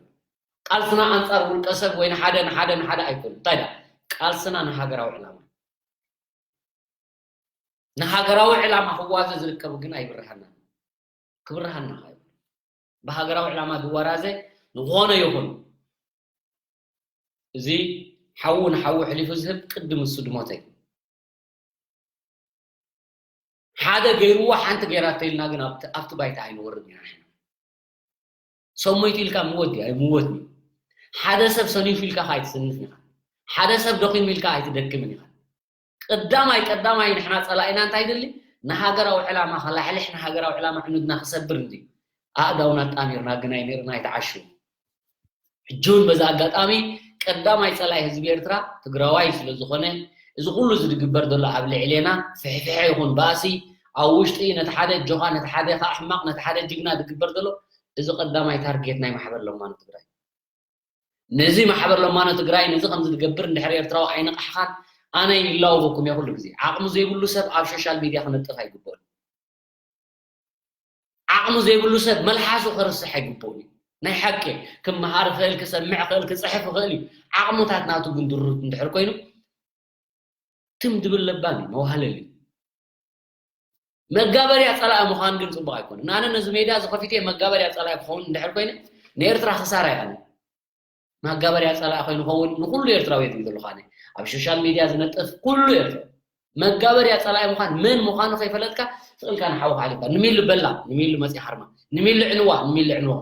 ቃልስና ኣንጻር ውልቀ ሰብ ወይ ንሓደ ንሓደ ንሓደ ኣይኮነን። እንታይ ዳ ቃልስና ንሃገራዊ ዕላማ ንሃገራዊ ዕላማ ክዋዘ ዝርከብ ግን ኣይብርሃና ክብርሃና ብሃገራዊ ዕላማ ዝወራዘ ዝኾነ ይኹን እዚ ሓዉ ንሓዉ ሕሊፉ ዝህብ ቅድም እሱ ድሞተ ሓደ ገይርዎ ሓንቲ ገይራ ተይልና ግን ኣብቲ ባይታ ኣይንወርድ ኢና። ሰሞይቲ ኢልካ ምወት እዩ ኣይምወት እዩ። ሓደ ሰብ ሰኒፉ ኢልካ ከ ኣይትስንፍ ኢኻ። ሓደ ሰብ ደኺሙ ኢልካ ኣይትደክምን ኢኻ። ቀዳማይ ቀዳማይ ንሕና ጸላኢና እንታይ ይደሊ? ንሃገራዊ ዕላማ ከላሕልሕ ንሃገራዊ ዕላማ ዕኑድና ክሰብር እንዲ ኣእዳውና ጣሚርና ግን ኣይነርና ኣይተዓሽው። ሕጂ እውን በዚ ኣጋጣሚ ቀዳማይ ጸላኢ ህዝቢ ኤርትራ ትግራዋይ ስለ ዝኾነ እዚ ኩሉ ዝድግበር ዘሎ ኣብ ልዕሌና ፍሕፍሐ ይኹን ባእሲ ኣብ ውሽጢ ነቲ ሓደ ጆኻ ነቲ ሓደ ከዓ ሕማቕ ነቲ ሓደ ጅግና ዝግበር ዘሎ እዚ ቀዳማይ ታርጌት ናይ ማሕበር ለማኖ ትግራይ ነዚ ማሕበር ለማኖ ትግራይ ነዚ ከም ዝገብር እንድሕር ኤርትራዊ ኣይነቕሕኻን ኣነ ይላወበኩም እየ ኩሉ ግዜ ዓቕሚ ዘይብሉ ሰብ ኣብ ሶሻል ሚድያ ክነጥፍ ኣይግበኡን ዓቕሚ ዘይብሉ ሰብ መልሓሱ ክርስሕ ኣይግበኡን እዩ ናይ ሓቂ ክመሃር ክእል ክሰምዕ ክእል ክፅሕፍ ክእል እዩ ዓቕምታት ናቱ ግን ድሩት እንድሕር ኮይኑ ትም ድብል ለባም እዩ መዋህለል እዩ መጋበርያ ፀላኢ ምዃን ግን ፅቡቅ ኣይኮነ ኣነ ነዚ ሜዳ እዚ ከፊተ መጋበርያ ፀላኢ ክኸውን እንድሕር ኮይነ ንኤርትራ ክሳራ ይኣነ መጋበርያ ፀላኢ ኮይኑ ኸውን ንኩሉ ኤርትራዊ የድል ዘለኹ ኣነ ኣብ ሶሻል ሚድያ ዝነጥፍ ኩሉ ኤርትራ መጋበርያ ጸላኢ ምዃን መን ምዃኑ ከይፈለጥካ ስቕልካ ንሓውካ ሓሊፍካ ንሚሉ በላ ንሚሉ መጽኢ ሃርማ ንሚሉ ዕንዋ ንሚሉ ዕንዋ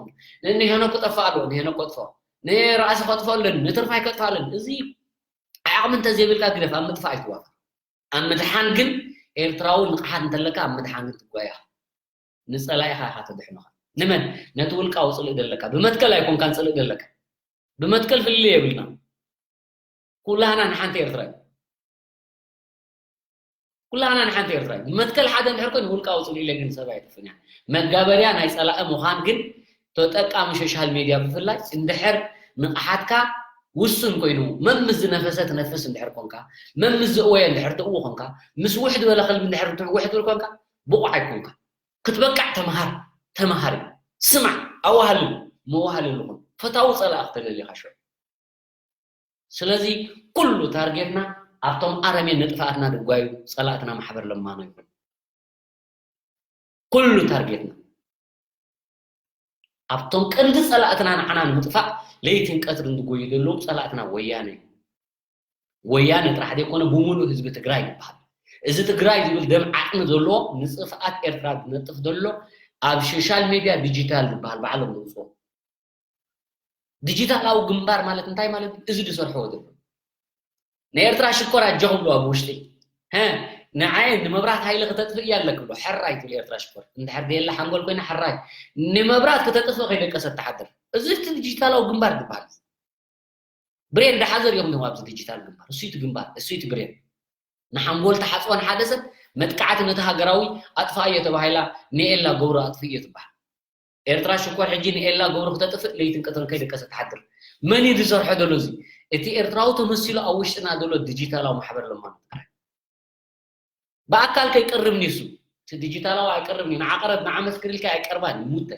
ንሄኖክ ክጠፍእ ኣለዎ ንሄኖክ ከጥፍኦ ንራእሲ ከጥፍኦ ኣለኒ ንትርፋይ ከጥፍእ ኣለኒ እዚ ዓቕሚ እንተዘይብልካ ግደፍ ኣብ ምጥፋእ ኣይትዋፈር ኣብ ምድሓን ግን ኤርትራዊ ንቕሓት እንተለካ ኣብ ምድሓን ግን ትጓያ ንጸላኢኻ ኢኻ ተድሕኖኻ ንመን ነቲ ውልቃዊ ጽልኢ ዘለካ ብመትከል ኣይኮንካን ጽልኢ ዘለካ ብመትከል ፍልልይ የብልና ኩላህና ንሓንቲ ኤርትራ እዩ ኩላህና ንሓንቲ ኤርትራ እዩ ብመትከል ሓደ እንድሕር ኮይኑ ውልቃዊ ጽልኢ ኢለ ግን ሰብ ኣይጥፍን እያ መጋበርያ ናይ ጸላኢ ምዃን ግን ተጠቃሚ ሶሻል ሜድያ ብፍላይ እንድሕር ንቕሓትካ ውሱን ኮይኑ መምስ ዝነፈሰ ትነፍስ እንድሕር ኮንካ መምስ ዝእወየ እንድሕር ትእዊ ኮንካ ምስ ውሕድ በለ ከልቢ እንድሕር ውሕድ ብል ኮንካ ብቑዕ ኣይኮንካ ክትበቃዕ ተምሃር ተምሃር እዩ ስማዕ ኣዋህልል መዋህልል ኹን ፈታዊ ጸላእ ክተለሊኻ ሽዑ ስለዚ ኩሉ ታርጌትና ኣብቶም ኣረሜን ንጥፋኣትና ድጓዩ ጸላእትና ማሕበር ለማኖ ይኹን ኩሉ ታርጌትና ኣብቶም ቀንዲ ጸላእትና ንዓና ንምጥፋእ ለይትን ቀትርን ዝጎዩ ዘለዉ ጸላእትና ወያነ እዩ ወያነ ጥራሕ ዘይኮነ ብምሉእ ህዝቢ ትግራይ ይበሃል እዚ ትግራይ ዝብል ደም ዓጥሚ ዘለዎ ንፅፍኣት ኤርትራ ዝነጥፍ ዘሎ ኣብ ሶሻል ሜድያ ዲጂታል ዝበሃል ባዕሎም ዘውፅኦ ዲጂታላዊ ግንባር ማለት እንታይ ማለት እዩ እዚ ዝሰርሕዎ ዘሎ ናይ ኤርትራ ሽኮር ኣጀኹም ኣብ ውሽጢ ንዓይ ንመብራት ሃይለ ክተጥፍእ እያ ኣለክብሎ ሕራይ ትብል ኤርትራ ሽኮር እንድሕር ደየላ ሓንጎል ኮይና ሕራይ ንመብራት ክተጥፍእ ከይደቀሰት ትሓድር እዚ እቲ ዲጂታላዊ ግንባር ዝበሃል ብሬን ዳሓዘር እዮም ዶም ኣብዚ ዲጂታል ግንባር እሱይ እቲ ግንባር እሱይ እቲ ብሬን ንሓንጎል ተሓፅወን ሓደ ሰብ መጥቃዕቲ ነቲ ሃገራዊ ኣጥፋእዮ ተባሂላ ንኤላ ገብሩ ኣጥፍእዮ ትበሃል ኤርትራ ሽኮር ሕጂ ንኤላ ገብሩ ክተጥፍእ ለይትን ቀትርን ከይደቀሰ ትሓድር መን እዩ ዝሰርሖ ዘሎ እዚ እቲ ኤርትራዊ ተመሲሉ ኣብ ውሽጥና ዘሎ ዲጂታላዊ ማሕበር ለማኖ ትግራይ ብኣካል ከይቀርብ ኒሱ እቲ ዲጂታላዊ ኣይቀርብ ኒ ንዓቐረብ ንዓመስክር ኢልካ ኣይቀርባን ይሙተ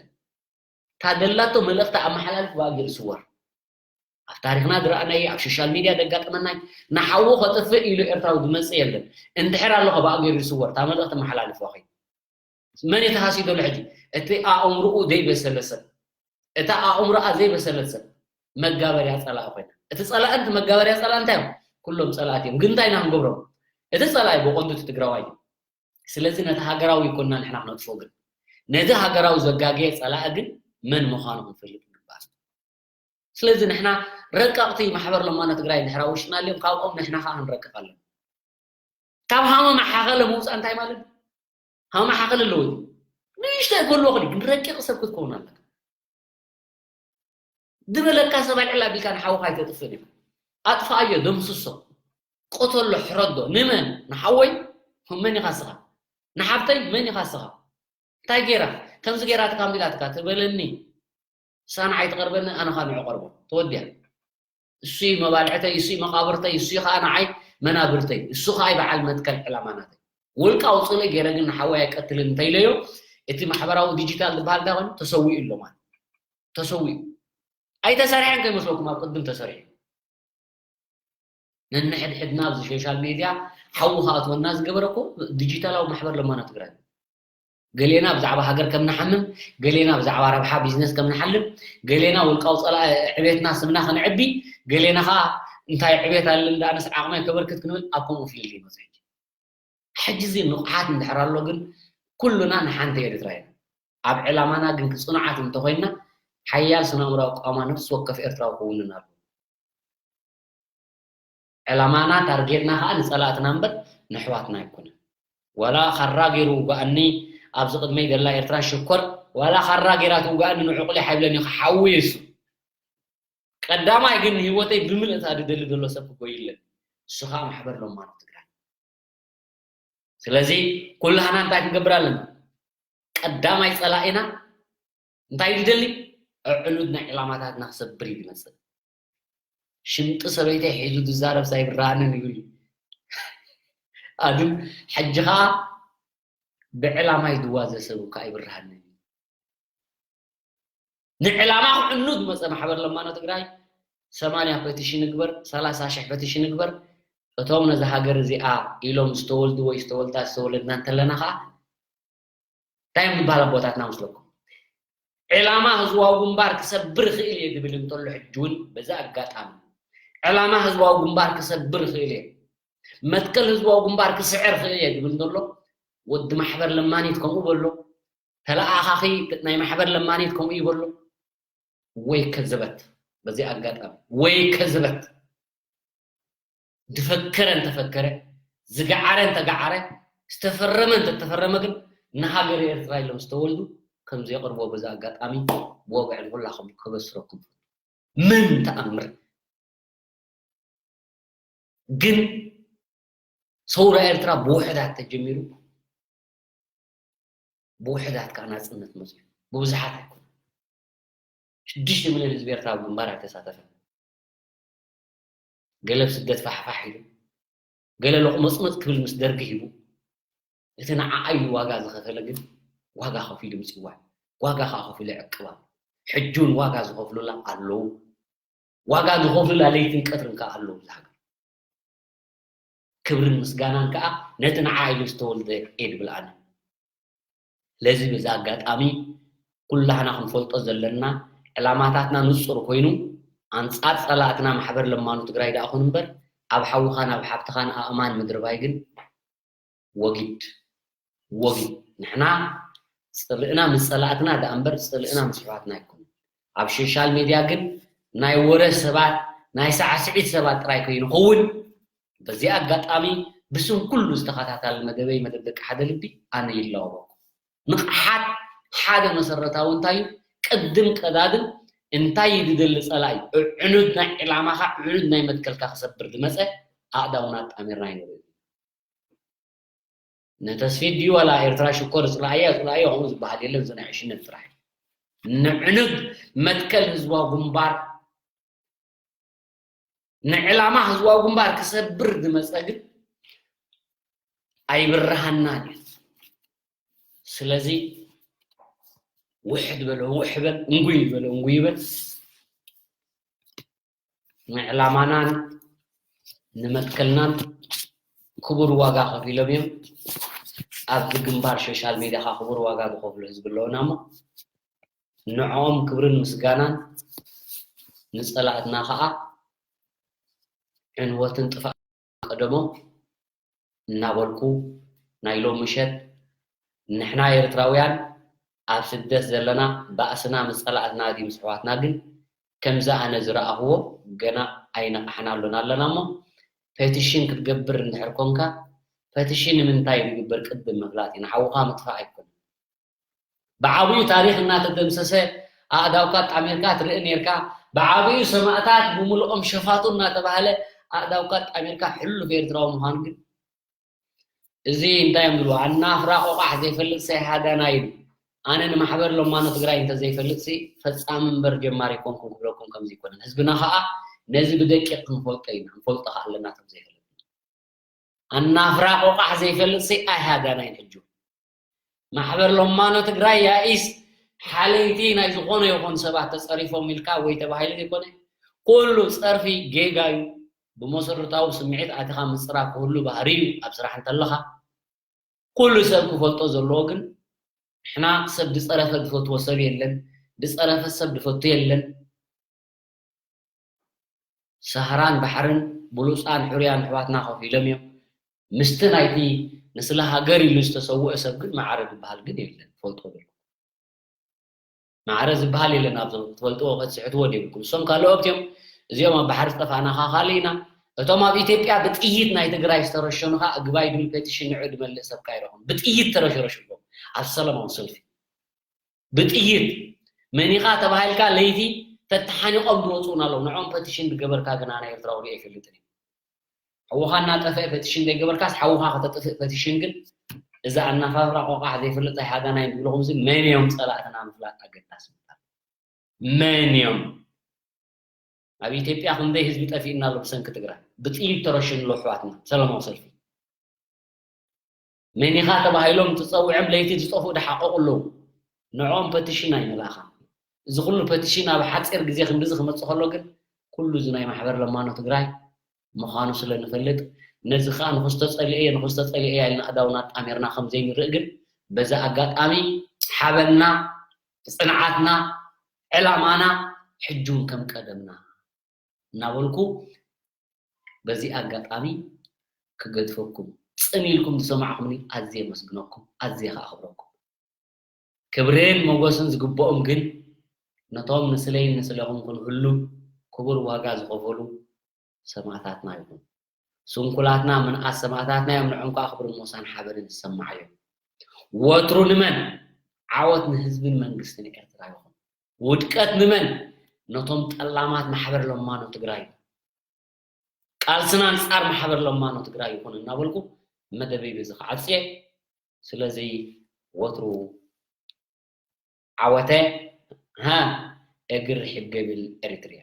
እታ ደላቶ መልእኽቲ ኣመሓላልፍ ብኣገር ይስወር ኣብ ታሪክና ዝረኣናየ ኣብ ሶሻል ሚድያ ዘጋጠመናይ ንሓዉ ከጥፍእ ኢሉ ኤርትራዊ ዝመፅእ የለን እንድሕር ኣለኸ ብኣገር ይስወር እታ መልእኽቲ ኣመሓላልፍ ዋኸይ መን እዩ ተሃስዩ ዘሎ ሕጂ እቲ ኣእምርኡ ዘይበሰለ ሰብ እታ ኣእምሮኣ ዘይበሰለት ሰብ መጋበርያ ፀላኢ ኮይና እቲ ፀላእን እቲ መጋበርያ ፀላእ እንታይ እዮም ኩሎም ፀላእት እዮም ግን እንታይ ኢና ክንገብሮም እቲ ፀላኢ ብቐንዱ እቲ ትግራዋይ እዩ ስለዚ ነቲ ሃገራዊ ይኮንና ንሕና ክነጥፎ ግን ነዚ ሃገራዊ ዘጋገየ ፀላኢ ግን መን ምዃኑ ክንፈልጥ ይግባእ ስለዚ ንሕና ረቀቕቲ ማሕበር ለማኖ ትግራይ እንድሕር ውሽጥና ኣልዮም ካብኦም ንሕና ከዓ ክንረቅቕ ኣለና ካብ ሃመማ ሓኸለ ምውፃእ እንታይ ማለት ሃመማ ሓኸለ ኣለዎ እዩ ንእሽተ ክህልወ ክእል ግን ረቂቕ ሰብ ክትከውን ኣለካ ዝበለካ ሰብ ኣልዕል ኣቢልካ ንሓውካ ኣይተጥፍእን ኢኻ ኣጥፍኣዮ ደምስሶ ቅተሎ ሕረዶ ንመን ንሓወይ መን ኢኻ ስኻ ንሓብተይ መን ኢኻ ስኻ እንታይ ገይራ ከምዚ ገይራትካ ኣንቢላትካ ትበለኒ እሳ ንዓይ ትቐርበኒ ኣነ ኸኣ ንዑ ቀርቦ ተወዲኣ እሱይ መባልዕተይ እሱይ መቓብርተይ እሱይ ኸኣ ንዓይ መናብርተይ እሱ ኸኣ በዓል መትከል ዕላማ ናተይ ውልቃዊ ጽልኢ ገይረ ግን ንሓወይ ኣይቀትልን እንተኢለዮ እቲ ማሕበራዊ ዲጂታል ዝበሃል እንታይ ኮይኑ ተሰዊኡ ኣሎ ማለት ተሰዊኡ ኣይተሰርሐን ከይመስለኩም ኣብ ቅድም ተሰሪሑ ነንሕድሕድና ኣብዚ ሶሻል ሜድያ ሓዊ ክኣትወና ዝገበረ እኮ ዲጂታላዊ ማሕበር ለማኖ ትግራይ ገሌና ብዛዕባ ሃገር ከም ንሓምም ገሌና ብዛዕባ ረብሓ ቢዝነስ ከም ንሓልም ገሌና ውልቃዊ ፀላኢ ዕቤትና ስምና ከነዕቢ ገሌና ከዓ እንታይ ዕቤት ኣለን ዳኣነስ ዓቕመይ ከበርክት ክንብል ኣብ ከምኡ ፊልድ ይመፁ ሕጂ ሕጂ እዚ ንቕሓት እንድሕር ኣሎ ግን ኩሉና ንሓንቲ ኤርትራ ኢና ኣብ ዕላማና ግን ክፅኑዓት እንተኮይንና ሓያል ስነ ኣእምራዊ ኣቋማ ነፍሲ ወከፍ ኤርትራዊ ክውንን ኣለዎ ዕላማና ታርጌትና ከዓ ንፀላእትና እምበር ንሕዋትና ኣይኮነን ዋላ ካራ ገይሩ ውጋኣኒ ኣብዚ ቅድመይ ዘላ ኤርትራ ሽኮር ዋላ ካራ ገይራ ትውጋኣኒ ንዕቁሊ ሓይብለኒ ክሓዊ እሱ ቀዳማይ ግን ንህይወተይ ብምልእታ ዝደሊ ዘሎ ሰብ ክጎይለን እሱ ከዓ ማሕበር ለማኖ ትግራይ ስለዚ ኩላህና እንታይ ክንገብር ኣለና ቀዳማይ ፀላኢና እንታይ ዝደሊ ኣዕኑድ ናይ ዕላማታትና ክሰብር እዩ ዝመፅእ ሽምጢ ሰበይተይ ሒዙ ዝዛረብ ሳይብርሃንን ይብል ኣድም ሕጂ ከዓ ብዕላማ ይድዋዘ ሰብ እኳ ኣይብርሃንን እዩ ንዕላማ ክዕኑ ዝመፀ ማሕበር ለማኖ ትግራይ ሰማንያ ፐቲሽን ንግበር ሰላሳ ሽሕ ፐቲሽን ንግበር እቶም ነዚ ሃገር እዚኣ ኢሎም ዝተወልዱ ወይ ዝተወልዳ ዝተወለድና እንተለና ከዓ እንታይ እዮም ዝበሃል ኣቦታትና ምስለኩም ዕላማ ህዝባዊ ግንባር ክሰብር ይኽእል እየ ዝብል እንተሎ ሕጂ እውን በዚ ኣጋጣሚ ዕላማ ህዝባዊ ግንባር ክሰብር ይኽእል እየ መትከል ህዝባዊ ግንባር ክስዕር ክእል እየ ዝብል ዘሎ ወዲ ማሕበር ለማኒት ከምኡ በሎ፣ ተለኣኻኺ ናይ ማሕበር ለማኒት ከምኡ ይበሎ። ወይ ከዘበት፣ በዚ ኣጋጣሚ ወይ ከዘበት፣ ዝፈከረ እንተፈከረ፣ ዝገዓረ እንተገዓረ፣ ዝተፈረመ እንተተፈረመ ግን ንሃገር ኤርትራ ኢሎም ዝተወልዱ ከም ዘየቕርቦ በዚ ኣጋጣሚ ብወግዒ ንኹላኹም ከበስረኩም። ምን ተኣምር ግን ሰውራ ኤርትራ ብውሕዳት ተጀሚሩ፣ ብውሕዳት ከዓ ናጽነት መፅኡ። ብብዙሓት ኣይኮነ። ሽዱሽተ ሚልዮን ህዝቢ ኤርትራ ኣብ ግንባር ኣይተሳተፈን። ገለ ብስደት ፋሕፋሕ ኢሉ፣ ገለ ሎቕመፅመፅ ክብል ምስ ደርጊ ሂቡ፣ እቲ ንዓዓ ኢሉ ዋጋ ዝኸፈለ ግን ዋጋ ከፊሉ ምፅዋዕ፣ ዋጋ ከዓ ከፊሉ ይዕቅባ። ሕጂ እውን ዋጋ ዝኸፍሉላ ኣለዉ። ዋጋ ዝኸፍሉላ ለይትን ቀትርን ከዓ ኣለዉ። እዛ ሃገር ክብርን ምስጋናን ከዓ ነቲ ንዓ ኢሉ ዝተወልደ እየ ድብል ኣነ። ስለዚ በዚ ኣጋጣሚ ኩላህና ክንፈልጦ ዘለና ዕላማታትና ንጹር ኮይኑ ኣንጻር ጸላእትና ማሕበር ለማኑ ትግራይ ደኣ ኹን እምበር ኣብ ሓውኻን ኣብ ሓብትኻን ኣእማን ምድርባይ ግን ወጊድ ወጊድ። ንሕና ጽልእና ምስ ጸላእትና ደኣ እምበር ጽልእና ምስ ኣሕዋትና ኣይኮነን። ኣብ ሶሻል ሜድያ ግን ናይ ወረ ሰባት ናይ ሳዕስዒት ሰባት ጥራይ ከይንኸውን በዚ ኣጋጣሚ ብስም ኩሉ ዝተኸታታሊ መደበይ መደብ ደቂ ሓደ ልቢ ኣነ ይላወበኩም። ንቕሓት ሓደ መሰረታዊ እንታይ እዩ? ቅድም ቀዳድም እንታይ እዩ ዝደሊ ጸላኢ? ዕዕኑድ ናይ ዕላማኻ ዕዑኑድ ናይ መትከልካ ክሰብር ዝመጸ ኣእዳውና ኣጣሚርና ኣይንርኢ። ንተስፊት ድዩ ዋላ ኤርትራ ሽኮር ጽላእያ ጽላእያ ከምኡ ዝበሃል የለን። እዚ ናይ ዕሽነት ጥራሕ እዩ። ንዕኑድ መትከል ህዝባዊ ግንባር ንዕላማ ህዝባዊ ግንባር ክሰብር ዝመፀ ግን ኣይብርሃናን እዩ። ስለዚ ውሕድ በሎ ውሕ በል፣ እንጉይ በሎ እንጉይ በል። ንዕላማናን ንመትከልናን ክቡር ዋጋ ከፊሎም እዮም። ኣብዚ ግንባር ሶሻል ሜድያ ከዓ ክቡር ዋጋ ዝኸፍሉ ህዝቢ ኣለውና እሞ ንዕኦም ክብርን ምስጋናን ንፀላእትና ከዓ ዕንወትን ጥፋእ ቀደሞም እናበልኩ ናይ ሎሚ ምሸት ንሕና ኤርትራውያን ኣብ ስደት ዘለና ባእስና ምስ ጸላእትና ድዩ ምስ ኣሕዋትና ግን ከምዚ ኣነ ዝረኣኽዎ ገና ኣይነቓሕናሉን ኣለና እሞ ፔቲሽን ክትገብር እንድሕር ኮንካ ፔቲሽን ንምንታይ ዝግበር ቅድም ምፍላጥ እዩ ንሓውኻ ምጥፋእ ኣይኮነን። ብዓብኡ ታሪኽ እናተደምሰሰ ኣእዳውካ ኣጣሚርካ ትርኢ ነርካ። ብዓብኡ ሰማእታት ብምልኦም ሸፋቱ እናተባህለ ኣእዳውካ ኣጣሚርካ ሕሉፍ ኤርትራዊ ምዃን ግን እዚ እንታይ እዮም ዝብሉ ኣናፍራ ቆቋሕ ዘይፈልጥ ሰይ ሃዳና ኢሉ ኣነ ንማሕበር ሎማኖ ትግራይ እንተዘይፈልጥ ሲ ፈፃሚ እምበር ጀማሪ ኣይኮንኩን ክብለኩም ከምዚ ይኮነን ህዝብና ከዓ ነዚ ብደቂቅ ክንፈልጦ ኢና ንፈልጦ ከዓ ኣለና ከም ዘይፈልጥ ኣናፍራ ቆቋሕ ዘይፈልጥ ሲ ኣይሃዳና እዩ ሕጂ ማሕበር ሎማኖ ትግራይ ያኢስ ሓለይቲ ናይ ዝኾነ ይኹን ሰባት ተፀሪፎም ኢልካ ወይ ተባሂሉ ዘይኮነ ኩሉ ፀርፊ ጌጋ እዩ ብመሰረታዊ ስምዒት ኣቲኻ ምፅራፍ ክህሉ ባህሪ እዩ ኣብ ስራሕ እንተለኻ ኩሉ ሰብ ክፈልጦ ዘለዎ ግን ንሕና ሰብ ዝፀረፈ ዝፈትዎ ሰብ የለን ዝፀረፈ ሰብ ዝፈቱ የለን ሳህራን ባሕርን ብሉፃን ሕሩያን ኣሕዋትና ከፊሎም እዮም ምስቲ ናይቲ ንስለ ሃገር ኢሉ ዝተሰውአ ሰብ ግን ማዕረ ዝበሃል ግን የለን ትፈልጦ ዘለኩም ማዕረ ዝበሃል የለን ኣብ ትፈልጥዎ ክትስሕትዎ ዘይብልኩም እሶም ካልኦት እዮም እዚኦም ኣብ ባሕሪ ዝጠፋእና ከዓ ካልእ ኢና እቶም ኣብ ኢትዮጵያ ብጥይት ናይ ትግራይ ዝተረሸኑ ከዓ እግባይ ድብል ፔቲሽን ንዑ ድመልእ ሰብካ ይረኹም ብጥይት ተረሸረሽዎም ኣብ ሰላማዊ ሰልፊ ብጥይት መኒኻ ተባሂልካ ለይቲ ተተሓኒቖም ዝወፁን ኣለዉ ንዖም ፐቲሽን ዝገበርካ ግን ኣነ ኤርትራዊ ሪኦ ኣይፈልጥን እዩ ሓውኻ እናጠፍአ ፐቲሽን ዘይገበርካስ ሓውኻ ከተጥፍእ ፐቲሽን ግን እዛ ኣናፋፍራ ቆቃሕ ዘይፈልጥ ኣይሃዳናይ ዝብልኹም እዚ መን እዮም ፀላእትና ምፍላጥ ኣገዳሲ ምባል መን እዮም ኣብ ኢትዮጵያ ክንደይ ህዝቢ ጠፊእና ኣሎ ብሰንኪ ትግራይ ብጥይት ተረሽኑ ኣሎ ኣሕዋትና ሰላማዊ ሰልፊ መኒኻ ተባሂሎም ትፀውዕም ለይቲ ዝጠፍኡ ድሓቀቁ ኣለዉ ንዕኦም ፐቲሽን ኣይመላእኻ እዚ ኩሉ ፐቲሽን ኣብ ሓፂር ግዜ ክንድዚ ክመፅእ ከሎ ግን ኩሉ እዚ ናይ ማሕበር ለማኖ ትግራይ ምዃኑ ስለ ንፈልጥ ነዚ ከዓ ንክስቶ ፀሊኤ ንክስቶ ፀሊኤ ኢልና ኣእዳውና ኣጣሚርና ከም ዘይንርኢ ግን በዚ ኣጋጣሚ ሓበንና ፅንዓትና ዕላማና ሕጂ እውን ከም ቀደምና እናበልኩ በዚ ኣጋጣሚ ክገድፈኩም፣ ጽን ኢልኩም ዝሰማዕኩምኒ ኣዝየ የመስግነኩም፣ ኣዝየ ከኣ ኣኽብረኩም። ክብርን ሞገስን ዝግብኦም ግን ነቶም ንስለይን ንስለኹም ክንህሉ ክቡር ዋጋ ዝኸፈሉ ሰማእታትና ይኹን። ስንኩላትና ምንኣስ ሰማእታትና እዮም፣ ንዕኦም ከኣ ክብርን ሞሳን ሓበንን ዝሰማዓዮም። ወትሩ ንመን? ዓወት ንህዝብን መንግስትን ኤርትራ ይኹን። ውድቀት ንመን? ነቶም ጠላማት ማሕበር ለማኖ ትግራይ። ቃልስና ኣንጻር ማሕበር ለማኖ ትግራይ ይኹን እናበልኩ መደበይ በዚ ክዓጽየ። ስለዚ ወትሩ ዓወተ ሃ እግር ርሒብ ገብል ኤሪትሪያ።